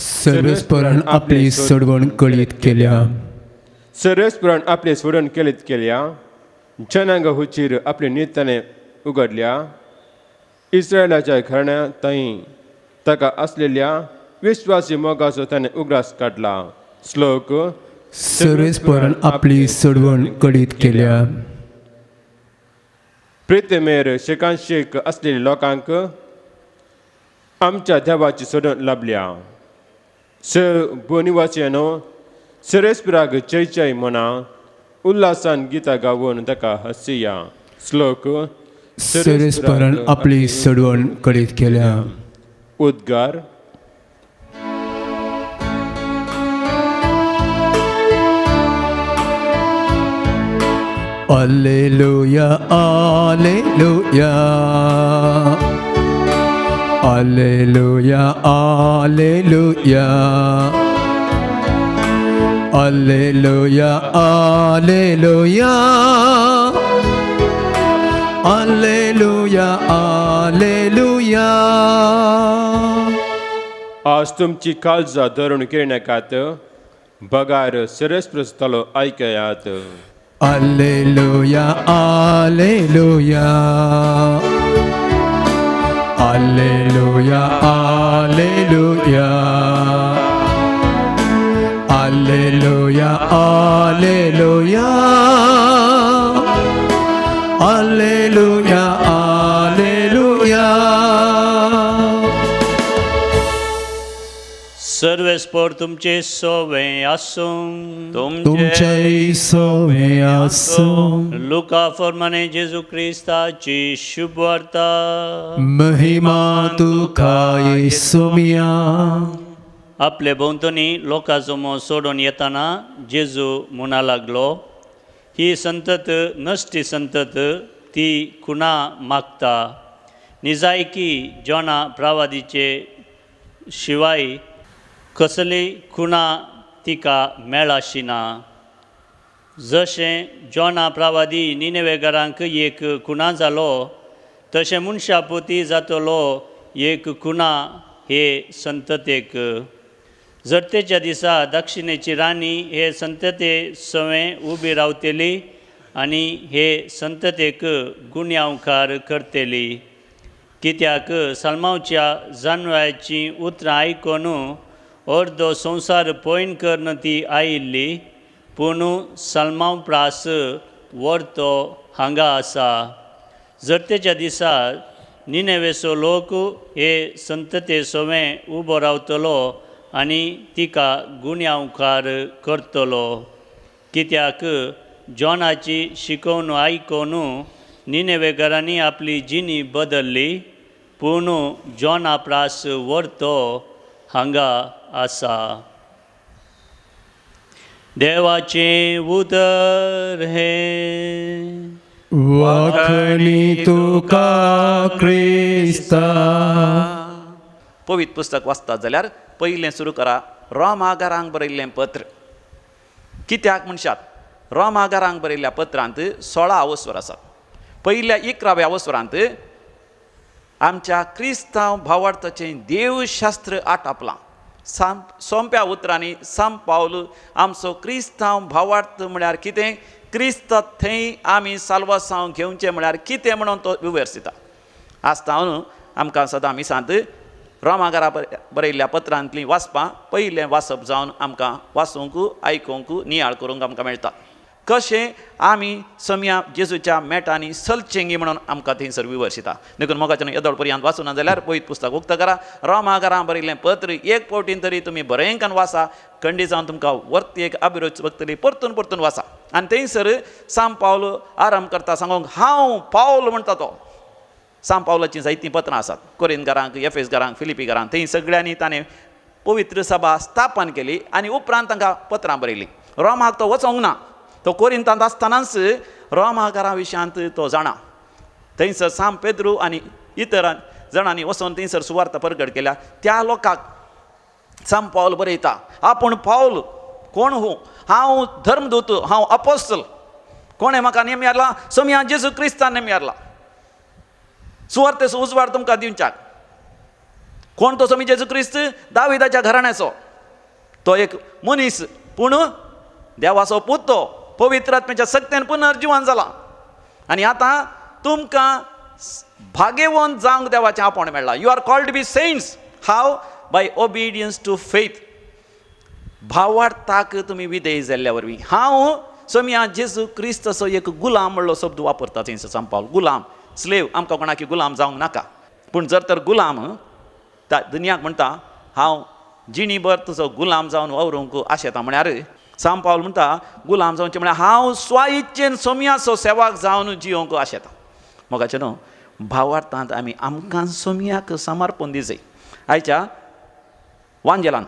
सर्वेस्परान आपली सोडवण कळीत केल्या. सर्वेस्परान आपली सोडवण कळीत केल्या. जनांग हुचीर आपली नीत ताणें उगडल्या. इस्रायलाच्या घराण्या थंय ताका आसलेल्या विश्वासी मोगाचो ताणें उगडास काडला. श्लोक. सर्वेस्परान आपली सोडवण कळीत केल्या. प्रितमेर शेकांशेक आसलेल्या लोकांक आमच्या देवाची सोडवण लाभल्या. भूनिवासियानो सर्वेस्पराक जय जय म्हणा, उल्हासान गीतां गावन ताका हसया. श्लोक. सर्वेस्परान आपली सोडवण कळीत केल्या. उद्गार. Alleluia, alleluia, alleluia, alleluia, alleluia, alleluia, alleluia, alleluia. आज तुमची काळजां धरून किरणाकात बगार सर्वेस्पराचो आयकयात. Alleluia, alleluia, alleluia, alleluia, alleluia, alleluia, alleluia, alleluia. सर्वेस्पर तुमचे सोवे आसूं. तुमचे सोवे आसूं. लुका फॉर्माने जेजू क्रिस्ताची शुभवार्ता. महिमा तुका येसुमिया. आपले भोंवतणी लोकांचो मोह सोडून येताना जेजू म्हणा लागलो, ही संतत नश्टी संतत ती खुणा मागता. निजायकी जोना प्रवादीचे शिवाय कसली खुणा तिका मेळाशी ना. जशें जोना प्रवादी निनेवेगारांक एक खुणा जालो तशें मनशापोती जातलो एक खुणा हे संततेक. जरतेच्या दिसा दक्षिणेची राणी हे संतते सवें उबी रावतली आनी हे संततेक गुन्यांवकार करतली. कित्याक सलमावच्या जानव्याचीं उतरां आयकून अर्दो संवसार पयण करून ती आयिल्ली, पूण सलमाव प्रास वर्तो हांगा आसा. जरतेच्या दिसा निनेवेचो लोक हे संतते सवें उबो रावतलो आनी तिका गुन्यांवकार करतलो. कित्याक जॉनाची शिकोवन आयकून निनेवेगारांनी आपली जिणी बदल्ली, पूण जॉना प्रास वर्तो हांगा आसा. देवाचें उतर हें. वाखणी तुका क्रिस्ता. पवित्र पुस्तक वाचतात जाल्यार पयलें सुरू करा रोमागारांक बरयल्लें पत्र. कित्याक म्हणशात, रोमागारांक बरयल्ल्या पत्रांत 16 अवस्वर आसात. पयल्या 11व्या अवस्वरांत आमच्या क्रिस्तांव भावार्थाचें देवशास्त्र आटापलां. सोंप्या उतरांनी सांत पावल आमचो क्रिस्तांव भावार्थ म्हळ्यार कितें क्रिस्त थंय आमी साल्वासांव घेवचें म्हळ्यार कितें म्हणून तो विवर्सिता आसता. आमकां सदां मिसांत रोमाघरा बरयल्ल्या पत्रांतलीं वाचपां पयलें वाचप जावन आमकां वाचूंक आयकूंक नियाळ करूंक आमकां मेळटा. कशें आमी सम्या जेजूच्या मेटांनी सलचेंगी म्हणून आमकां थंयसर विवर्सिता. देखून मोगाच्यान येदोळ पर्यंत वाचूना जाल्यार पयत पुस्तक उक्तो करा, रोमाघरा बरयल्लें पत्र एक फावटीन तरी तुमी बरेंकान वाचा, खंडी जावन तुमकां वरती एक अभिरुच बघतली, परतून परतून वाचा. आनी थंयसर साम पावल आराम करता सांगूंक हांव पावल म्हणटा तो. साम पावलाचीं जायतीं पत्रां आसात कोरिंदकारांक, एफेसकारांक, फिलिपीकारांक, थंय सगळ्यांनी ताणें पवित्र सभा स्थापन केली आनी उपरांत तांकां पत्रां बरयलीं. रोमाक तो वचोंक ना, तो कोरिंतांत आसतनाच रोमाकारा विशयांत तो जाणा. थंयसर साम पेद्रू आनी इतर जाणांनी वचोन थंयसर सुवार्थ परगट केल्या. त्या लोकांक साम पावल बरयता, आपूण पावल कोण हूं, हांव धर्मदूत, हांव अपोस्तल, कोणें म्हाका नेम यारला, सोमया जेजू क्रिस्तान नेम यारला, सुवार्तेचो उजवाड तुमकां दिवच्याक. कोण तो सोमी जेजू क्रिस्त? दाविदाच्या घराण्याचो तो एक मनीस, पूण देवाचो पूत तो, पवित्र आत्म्याच्या सक्तेन पुनर्जिवन जाला आनी आतां तुमकां भाग्यवंत जावंक देवाचें आपोवणें मेळ्ळां. You are called be saints how by obedience to faith. भावार्थाक तुमी विधेय जाल्ल्या वरवीं. हांव सोमया जेजू क्रिस्त असो एक गुलाम म्हणलो शब्द वापरता थंयसर साम पावल. गुलाम, स्लेव, आमकां कोणाकी गुलाम जावंक नाका, पूण जर तर गुलाम त्या दुनियाक म्हणटा हांव जिणीभर तुजो गुलाम जावन वावरूंक आशेता म्हळ्यार साम पावल म्हणटा गुलाम जावचें म्हळ्यार हांव स्वाइच्छेन सोमयाचो सेवाक जावन जियोंक आशेता. मोगाचें न्हू भावार्थांत आमी आमकां सोमयाक समर्पण दिजय. आयच्या वांजेलान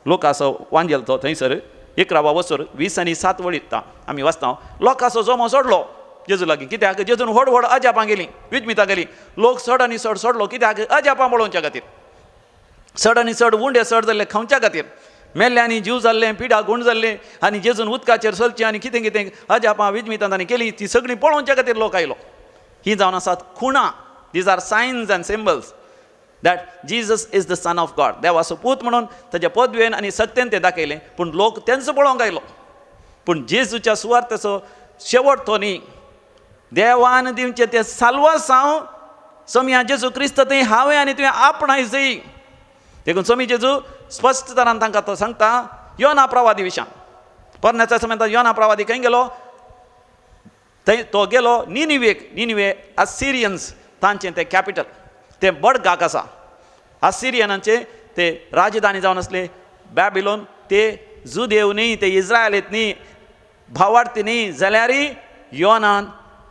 लोकाचो वांजेल तो थंयसर 11 वसर 20 आनी 7 वळीत आमी वाचता, लोकाचो जमो सोडलो जेजू लागीं, कित्याक जेजून व्हड व्हड अजापां गेलीं, विजमितां गेलीं, लोक चड आनी चड सोडलो कित्याक अजापां पळोवच्या खातीर, चड आनी चड उंडे चड जाल्ले खावच्या खातीर, मेल्ले आनी जीव जाल्ले, पिडा गूण जाल्ले आनी जेजून उदकाचेर चलचें आनी कितें कितें अजापां विजमितां तांणी केली ती सगळीं पळोवच्या खातीर लोक आयलो. ही जावन आसात खुणां. These are signs and symbols that Jesus is the son of God. देवाचो पूत म्हणून ताच्या पदवेन आनी सक्तेन तें दाखयलें, पूण लोक तेंचो पळोवंक आयलो. पूण जेजूच्या सुवार्थेचो शेवट तो न्ही, देवान दिवचें तें साल्वासांव सोमया जेजू क्रिस्त थंय हांवें आनी तुवें आपणाय जय. देखून सोमी जेजू स्पश्ट तरान तांकां तो सांगता योना प्रवादी विशयान. परण्याच्या समयान योना प्रवादी खंय गेलो? थंय तो गेलो निनिवेक. निनिवे असिरियन्स तांचें तें कॅपिटल, तें बडगाक आसा. असिरियनांचे ते राजधानी जावन आसले बॅबिलोन. ते जुदेव न्ही, ते इज्रायलीत न्ही, भावार्थी न्ही, जाल्यारय योनान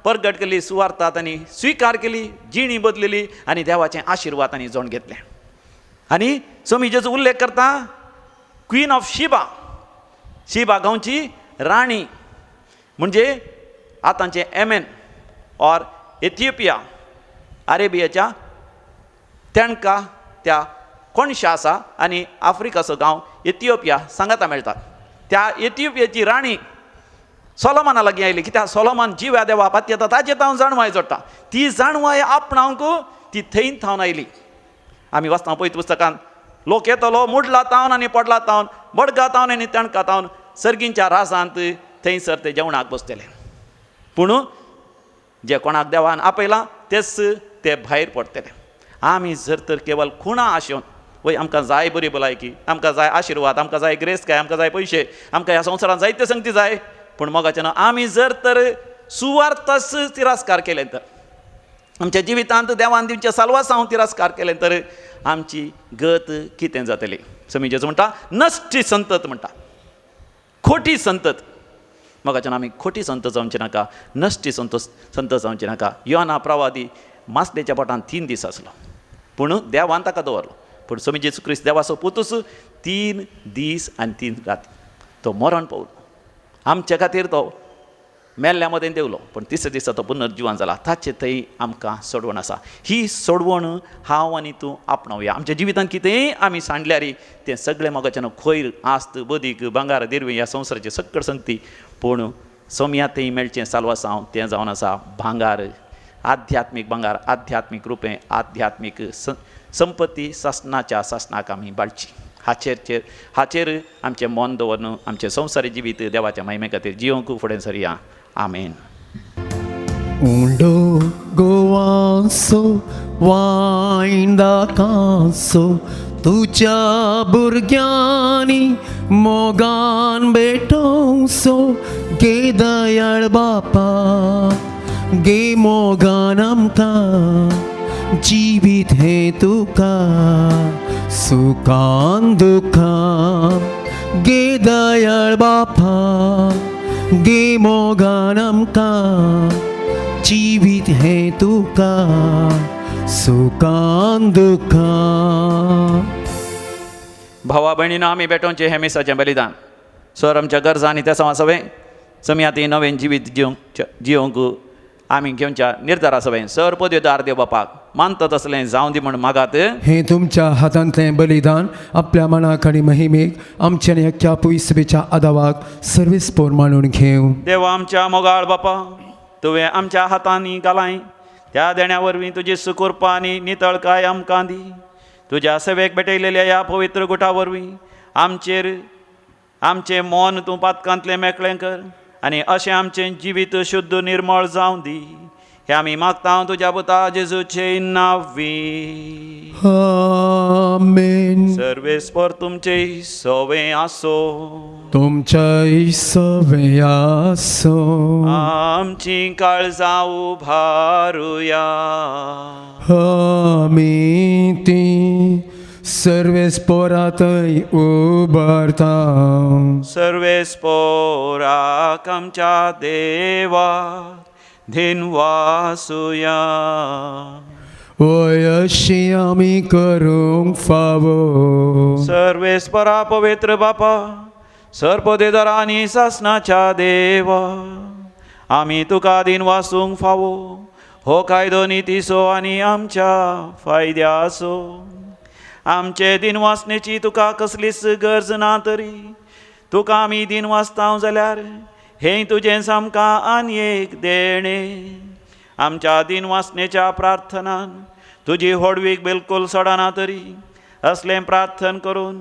परगट केली सुवार्था तांणी स्विकार केली, जिणी बदलेली आनी देवाचें आशिर्वाद तांणी जोण घेतलें. आनी सोमी जेजू उल्लेख करता क्वीन ऑफ शिबा, शिबा गांवची राणी म्हणजे आतांचें एमेन ऑर इथियोपिया अरेबियाच्या तेणका त्या कोणशा आसा आनी आफ्रिकाचो गांव इथियोपिया सांगाता मेळटा. त्या इथियोपियाची राणी सोलोमना लागीं आयली, कित्याक सोलोमन जिव्या देवा पातयेता ताचे तावन जाणवाय जोडटा, ती जाणवाय आपणावंक ती थंय थावन आयली. आमी वाचता पयत पुस्तकान लोक येतलो मुडला तावन आनी पडला तावन, बडगा तावन आनी तेणका तावन सर्गींच्या राजांत थंयसर ते जेवणाक बसतले. पूण जे कोणाक देवान आपयलां तेच ते भायर पडटले. आमी जर तर केवल खुणां आशेवन वय आमकां जाय बरी भलायकी, आमकां जाय आशिर्वाद, आमकां जाय ग्रेसकाय, आमकां जाय पयशे, आमकां ह्या संवसारांत जायते संगती जाय, पूण मोगाचें न्हू आमी जर तर सुवार्थाच तिरस्कार केले तर आमच्या जिवितांत देवान दिवचे साल्वासांव तिरस्कार केले तर आमची गत कितें जातली? समी जेजू म्हणटा नश्टी संतत म्हणटा, खोटी संतत. मोगाच्यान आमी खोटी संत जावचे नाका, नश्टी संत जावचे नाका. योना प्रवादी मासलेच्या पोटान 3 दीस आसलो, पूण देवान ताका दवरलो. पूण समी जेजू क्रिस्त देवाचो पुतूच 3 दीस आनी 3 रात तो मरण पावलो. आमचे खातीर तो मेल्ल्या मदें देवलो, पूण तिसऱ्या दिसा तो पुनर्जिवन जाला. ताचे थंय आमकां सोडवण आसा. ही सोडवण हांव आनी तूं आपणावया. आमच्या जिवितांत कितेंय आमी सांडल्यार तें सगळें मोगाच्यान खैर आस्त बदीक भांगार दिरवी ह्या संवसाराची सगळं संगती, पूण सोमया थंय मेळचें साल्वासांव तें जावन आसा भांगार, आध्यात्मीक भांगार, आध्यात्मीक रुपें, आध्यात्मीक संपत्ती सासणाच्या सासणाक आमी बाळची. हाचेर आमचें मन दवरून आमचें संवसारी जिवीत देवाच्या महिमे खातीर जियोंक फुडें सरया. आमेन. उंडो गोवांसो वायंदा कांसो तुज्या भुरग्यांनी मोगान भेटोवचो गे दयाळ बापा गे मोगान आमकां जिवीत हें तुका सुखान दुखान गे दयाळ बापा गे मोगान आमकां जिवीत हें तुका सुखान दुखान. भावा भयणीनो आमी भेटोवचें हें मिसाचें बलिदान सर आमच्या गरजा आनी त्या सवा सवें समी ती नवें जिवीत जिवंक जिवंक आमी घेवच्या निर्धारा सवें सर पदव्युदार देव बापाक मानता तसलें जावं दी म्हण मागात. हें तुमच्या हातांतलें बलिदान आपल्या मनाक आनी महिमेक आमच्या आनी अख्ख्या पयसबेच्या आदावाक सर्वीस पोर मानून घेवं. देवा आमच्या मोगाळ बापा तुवें आमच्या हातांनी घालाय त्या देण्या वरवीं तुजी सुकुरपा आनी नितळकाय आमकां दी. तुज्या सेवेक भेटयलेल्या ह्या पवित्र गुटा वरवीं आमचेर आमचें मन तूं पातकांतलें मेकळें कर आनी अशें आमचें जिवीत शुद्ध निर्मळ जावं दी. हें आमी मागता तुज्या पुता जेजूचे नांवी. आमेन. सर्वेस्पर तुमचे सवें आसो. तुमच्याय सवें आसो. आमची काळजां उभारुया. आमी ती सर्वेस्परातय उबारता. सर्वेस्पराक आमच्या देवा धिनवासुया. वय अशी आमी करूंक फावो. सर्वेस्परा पवित्र बापा सर्पदेदरा आनी सासनाच्या देवा आमी तुका दिनवासूंक फावो. हो कायदो नितीचो आनी आमच्या फायद्याचो. आमचे दिनवासनेची तुका कसलीच गरज ना तरी तुका आमी दिनवासता जाल्यार हें तुजें सामकां आनी एक देणें. आमच्या दिनवासनेच्या प्रार्थनान तुजी होडवीक बिलकूल सोडना तरी असलें प्रार्थन करून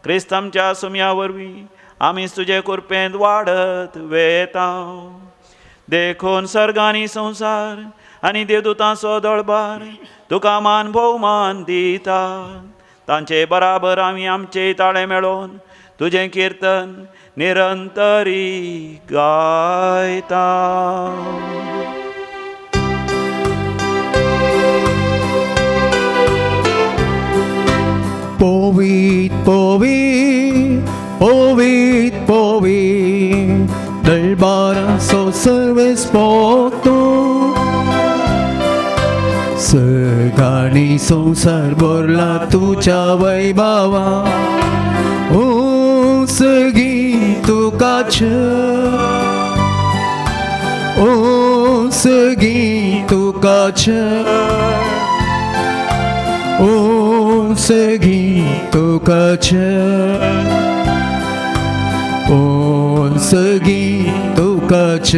क्रिस्त आमच्या सुम्या वरवीं आमी तुजे कृपेंत वाडत वेता. देखून सर्ग आनी संवसार आनी देवदूतांचो दळबार तुका मान भोवमान दिता. तांचे बराबर आमी आमचे ताळे मेळोवन तुजें किर्तन निरंतरी गायता. पवित पवित पवित पवित दरबाराचो सर्वेस्पर तूं. सर्ग आनी संवसार भरला तुज्या वैभवा. सगी तुकाच ओ सगी तुकाच ओ सगी तुकाच ओ सगी तुकाच.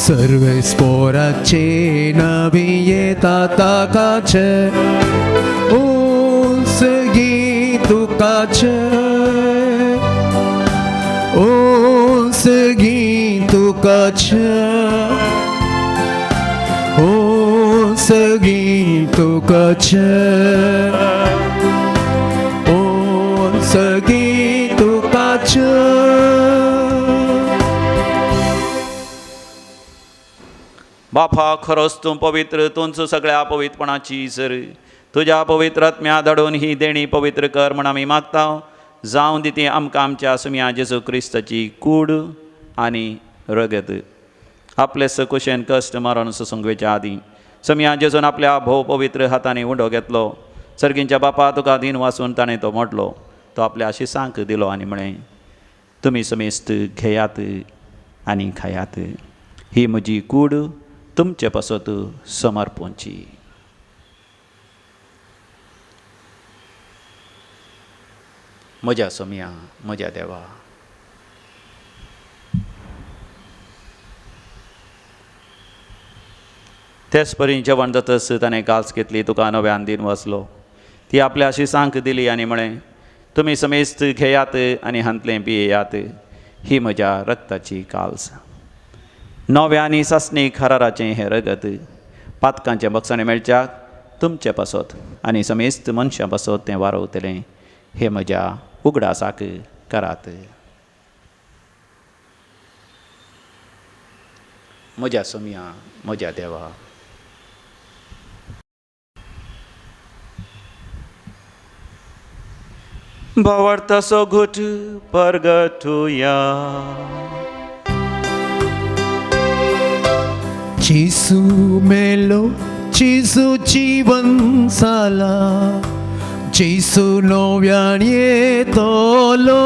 सर्वेस्पराचे नवी येता ताकाच ओ सगी तुकाच ओ सगी तुकाच ओ सगी तुकाच ओ सगी तुकाच. बापा खरोच तूं पवित्र तूंच सगळ्या पवित्रपणाची सर तुज्या पवित्र आत्म्या धाडून ही देणी पवित्र कर म्हण आमी मागता. जावं दी ती आमकां आमच्या सुम्या जेजू क्रिस्ताची कूड आनी रगत. आपले सकुशेन कश्ट मारून सोसूंक आदीं सम्या जेजून आपल्या भोव पवित्र हातांनी उंडो घेतलो. सर्गींच्या बापा तुका दीन वासून ताणें तो मोडलो. तो आपल्या शिसांक दिलो आनी म्हळें तुमी समेस्त घेयात आनी खायात. ही म्हजी कूड तुमचे पासत समर्पणची. म्हज्या सोम्या म्हज्या देवा तेच परी जेवण जातच ताणें काल्स घेतली तुका नव्यान दिन वसलो. ती आपल्या शिसांक दिली आनी म्हळें तुमी समेस्त घेयात आनी हांतलें पियेयात. ही म्हज्या रक्ताची काल्स. नव्या आनी सासणी खराराचें हें रगत पातकांचें बक्षाणें मेळच्याक तुमचे पासत आनी समेस्त मनशां पासत तें वारवतलें. हें म्हज्या उगडासाक करात. म्हज्या सोम्या, म्हज्या देवा, भावार्थाचो घोट परगटुया. जेसू मेलो, जेसू जीवन जाला, जेसू नव्यान येतलो.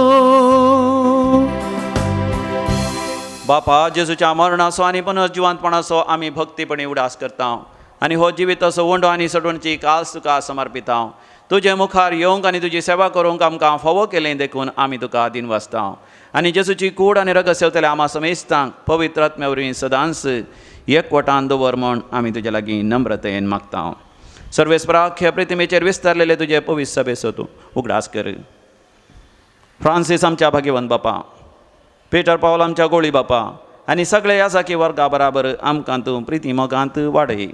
बापा, जेजूच्या मरणाचो आनी पुनर्जिवंतपणाचो आमी भक्तीपणी उडास करता आनी हो जिविताचो वंडो आनी सटवणची कास तुका समर्पिता. तुजे मुखार येवंक आनी तुजी सेवा करूंक आमकां फावो केलें देखून आमी तुका दिनवासता. आनी जेजूची कूड आनी रगत सेवतल्या आमा समेस्तांक पवित्र आत्म्या वरवीं सदांच एकवटान दवर म्हूण आमी तुजे लागीं नम्रतेन मागता. सर्वेस्पराख्य प्रतिमेचेर विस्तारलेले तुजे पवित्र सभेचो तूं उगडास कर. फ्रांसीस आमच्या भाग्यवंत बापा, पेटर पावल आमच्या गोळी बापा आनी सगळे याजाकी वर्गा बराबर आमकां तूं प्रिती मोगांत वाडय.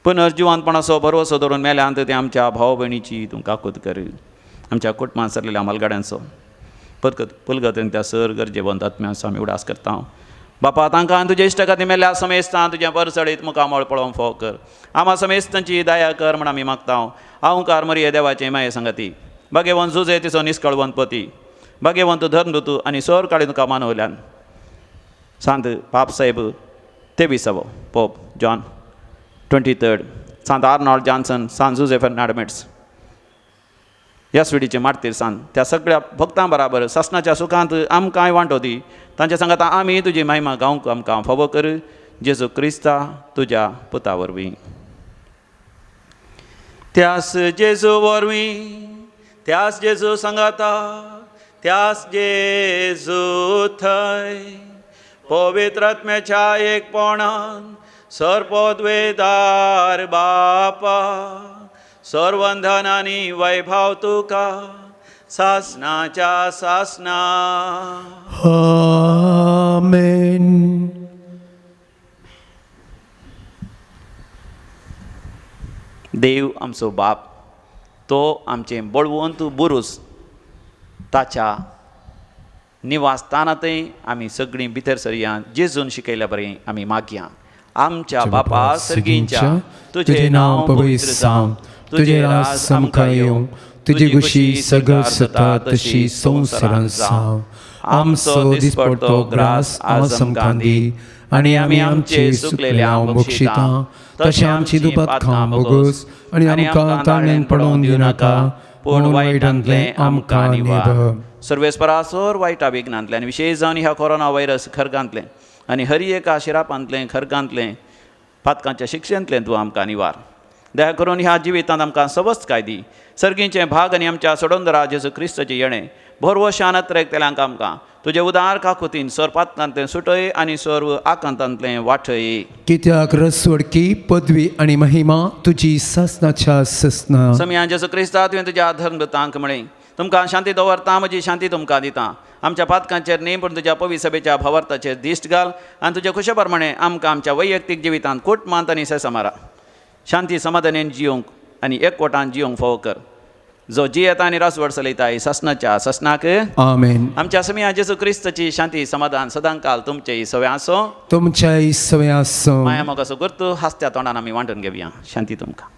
पुनर्जिवंतपणाचो भरवसो धरून मेल्यांत ते आमच्या भाव भयणीची तूं काकूत कर. आमच्या कुटुंबांत सरलेल्या मालगाड्यांचो परगत पुलगत त्या सर गरजेवंत आत्म्यांचो आमी उडास करता. बापा, तांकां तुजे इश्ट खातीर मेल्ल्या समेस्तां तुजें परसळीत मुखामळ पळोवंक फावो कर. आमा समेस्तांची दया कर म्हण आमी मागता. अहंकार मरिये देवाचें माये संगती, भाग्यवंत जुजे तिचो निस्कळवंत पती, भाग्यवंत धर्मदूत आनी सर काळी तुका मानवल्यान सांत पाप साहेब 23वो, पोप जॉन 23, सांत आर्नॉल्ड जॉन्सन, सांत जुजे फेर्नांड ह्या स्विडीचे मार्तीर सांत त्या सगळ्या भक्तां बराबर सासणाच्या सुखांत आमकांय वांटो दी. तांच्या सांगाता आमी तुजी महिमा गावंक आमकां फावो कर. जेजू क्रिस्ता तुज्या पुता वरवीं. त्यास जेजू वरवीं, त्यास जेजू सांगाता, त्यास जेजू थंय पवित्र आत्म्याच्या एकपणान सर्वपदवेदार बापा, सर्वंधन आनी वैभव तुका सासनाच्या सासना. आमेन. देव आमचो बाप, तो आमचें बळवंत बुरूस, ताच्या निवासस्थानांतय आमी सगळीं भितर सरया. जेजून शिकयल्या बरें आमी मागया. आमच्या बापा सर्गींच्या, तुजें नांव पवित्र जावं, तुजें राज आमकां येवं, तुजी खुशी सगळ जाता तशी संवसारांत जावं. आमचो दिसपडतो ग्रास आज आमकां दी आनी आमी आमचे चुकलेल्यांक बक्षिता तशें आमची दुपातकां बोगस आनी आमकां ताळ्यान पडोवन दिवनाका, पूण वायटांतलें आमकां निवार. सर्वेस्परा सोर वायटा विघ्नांतलें आनी विशेश जावन ह्या कोरोना व्हायरस खर्गांतलें आनी हरी एका शिरापांतलें खर्गांतलें पातकांच्या शिक्षेंतलें तूं आमकां निवार. दया करून ह्या जिवितांत आमकां सवस्तकाय दी. सर्गींचे भाग आनी आमच्या सोडोंदरा जेजू क्रिस्ताचें येणें भरवशान अत्रेकतल्यांक आमकां तुजे उदार काकुतीन सर पातकांतलें सुटय आनी सर्व आकांतांतलें वाटय. कित्याक रसवडकी पदवी आनी महिमा तुजी सासनाच्या ससना. समया जेजू क्रिस्ता, तुवें तुज्या धर्मदूतांक म्हळें, तुमकां शांती दवरता, म्हजी शांती तुमकां दिता. आमच्या पातकांचेर न्ही पूण तुज्या पवित्र सभेच्या भावार्थाचेर दिश्ट घाल आनी तुज्या खुशे प्रमाणे आमकां आमच्या वैयक्तीक जिवितांत कुटुंबांत आनी सेसमारा शांती समाधानेन जियोंक आनी एकवटान जियोंक फावो कर. जो जियेता आनी रासवड चलयता सासनाच्या सासनाक. आमेन. आमच्या समिया जेजू क्रिस्ताची शांती समाधान सदांकाल तुमचेय सवे आसो, तुमच्याय सवे आसो. माया मोगाचो गुर्तू हासत्या तोंडान आमी वांटून घेवया. शांती तुमकां.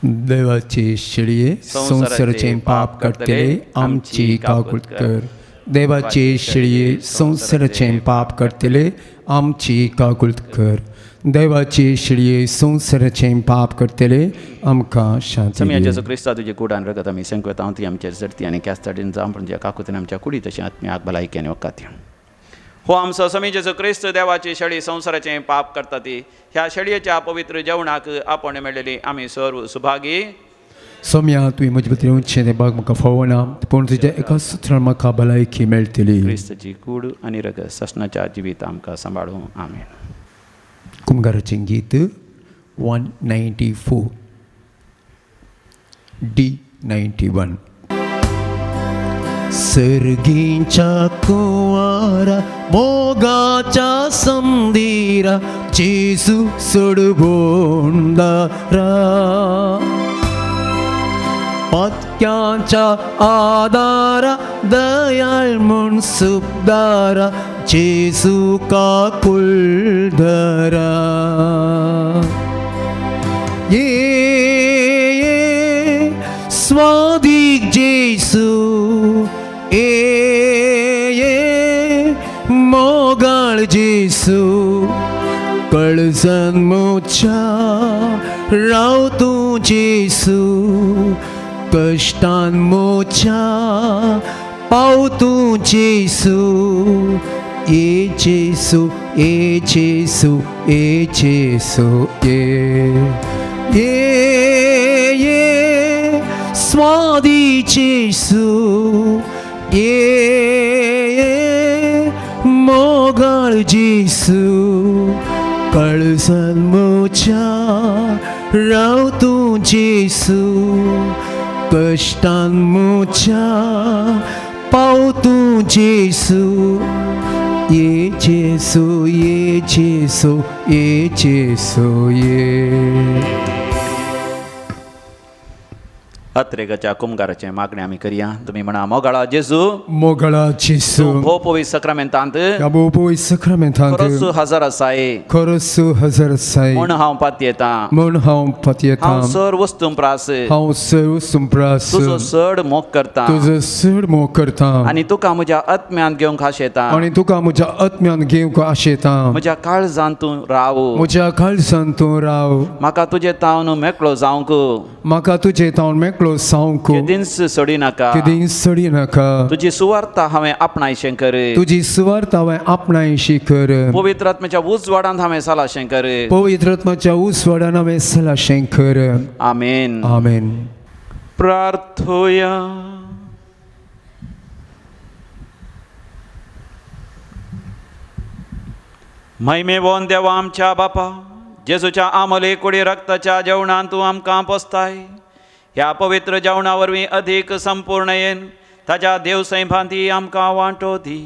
देवाचे शेळये संवसाराचें पाप काडटले आमची काकूट कर. देवाचे शेळये संवसाराचें पाप काडटले आमची काकूट कर. देवाचे शेळये संवसाराचें पाप करतले आमकां शांती. समिया जेजू क्रिस्ता, तुजे कूड आनी रगत आमी संकवेता ती आमचेर चडती आनी कॅस्ताडीन जावं पूण तुज्या काकुतीन आमच्या कुडी तशें आत्म्याक भलायकी आनी वकाती. हो आमचो समी जेजू क्रिस्त देवाची शेळी संवसाराचें पाप करता ती ह्या शेळयेच्या पवित्र जेवणाक आपण मेळ्ळेली आमी सर्व सुभागी. सोम्या, तुवें म्हजे भितर येवचें तें भाग म्हाका फावना, पूण तुज्या एका सुत्रान म्हाका भलायकी मेळटली. क्रिस्ताची कूड आनी रगत सासणाच्या जिवीत आमकां सांबाळूं. आमेन. कुमगाराचें गीत 194 D 91. सर्गींच्या कुंवरा मोगाच्या संदीरा जेजू सोडबोंदारा पत्क्यांच्या आदारा दयाळ म्हूण सुबदारा जेजू काकुळधरा ये स्वादीक जेजू ए मोगाळ जेजू कळजन मोच्या राव तूं जेजू कश्टान मोच्या पाव तूं जेजू ए जेजू ए जेजू ए जेजू ए ए ए स्वादी जेजू ए मोगाळ जेजू कळसन मोच्या राव तूं जेजू कश्टान मोच्या पाव तूं जेजू ए जेजू ए जेजू ए जेजू ए. अत्रेगाच्या कुमगाराचें मागणें आमी करया. तुमी म्हणा मोगाळा जेजू, मोगाळा जेजू, तूं भोव पवित्र सक्रामेंतांत, ह्या भोव पवित्र सक्रामेंतांत खरोच हजर आसाय, खरोच हजर आसाय म्हूण हांव पातयेतां, म्हूण हांव पातयेतां, हांव सर वस्तूं प्रास, हांव सर वस्तूं प्रास तुजो चड मोग करतां, तुजो चड मोग करतां, आनी तुका म्हज्या आत्म्यांत घेवंक आशेतां, आनी तुका म्हज्या आत्म्यांत घेवंक आशेतां, म्हज्या काळजांत तूं राव, म्हज्या काळजांत तूं राव, म्हाका तुजे तावन मेकळो जावंक, म्हाका तुजे तावन मेकळो जावंक केदींच सोडिनाका, केदींच सोडिनाका, तुजी सुवार्ता हांवें आपणायशें कर, तुजी सुवार्ता हांवें आपणायशी कर, पवित्र आत्म्याच्या उजवाडांत हांवें सलाशें कर, पवित्र आत्म्याच्या उजवाडान हांवें सलाशें कर. आमेन. आमेन. प्रार्थोया. महिमेवोन देवा आमच्या बापा, जेजूच्या आमले कुडी रक्ताच्या जेवणान तूं आमकां पोसताय. ह्या पवित्र जेवणा वरवीं अधीक संपूर्ण येन ताज्या देव सैभांती आमकां वांटो दी.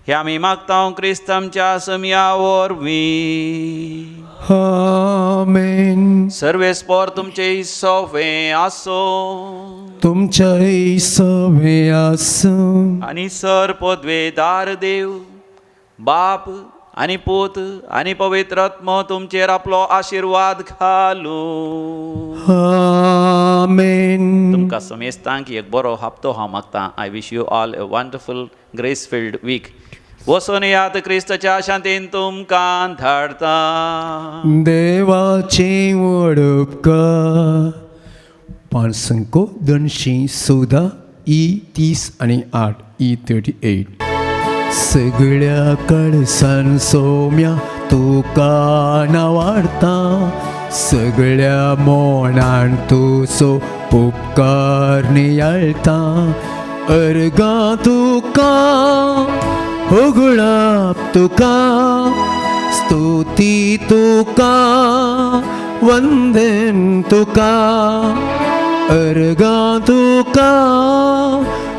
हे आमी मागता क्रिस्त आमच्या समया वरवीं. आमेन. सर्वेस्पोर तुमचे सोवे आसो, तुमचे सोवे आसो, आनी सर पदवेदार देव बाप आनी पूत आनी पवित्र आत्मो तुमचेर आपलो आशिर्वाद घालूं. आमेन. तुमकां समेस्तांक एक बरो हप्तो हांव मागतां. I wish you all a wonderful grace filled week. वचून यात क्रिस्ताच्या शांतीन तुमकां धाडता. देवाचें व्हड उपकार. 5 214 ई 30 आनी 8 ई 38. सगळ्या कळसान सोम्या तुका नावाडता, सगळ्या मोनान तुजो उपकार नियाळता, अर्गां तुका होगळप तुका, स्तुती तुका वंदन तुका, अर्गां तुका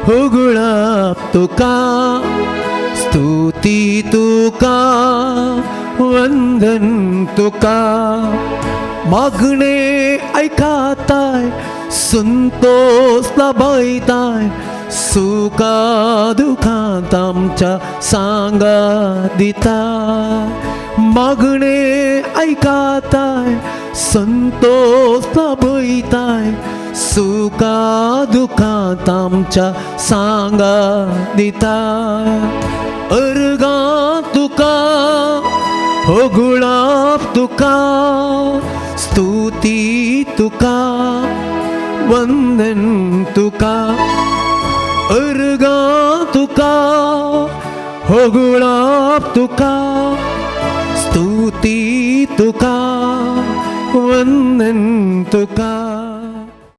होगळप तुका, स्तुती तुका वंदन तुका, मागणे ऐकाताय संतोष लाभयताय, सुखा दुखांत आमच्या सांगा दिता, मागणे ऐकाताय संतोष लाभयताय, सुखा दुखांत आमच्या सांगा दिता, अर्गां तुका होगुळाप तुका, स्तुती तुका वंदन तुका, अर्गां तुका होगुळाप तुका, स्तुती तुका वंदन तुका.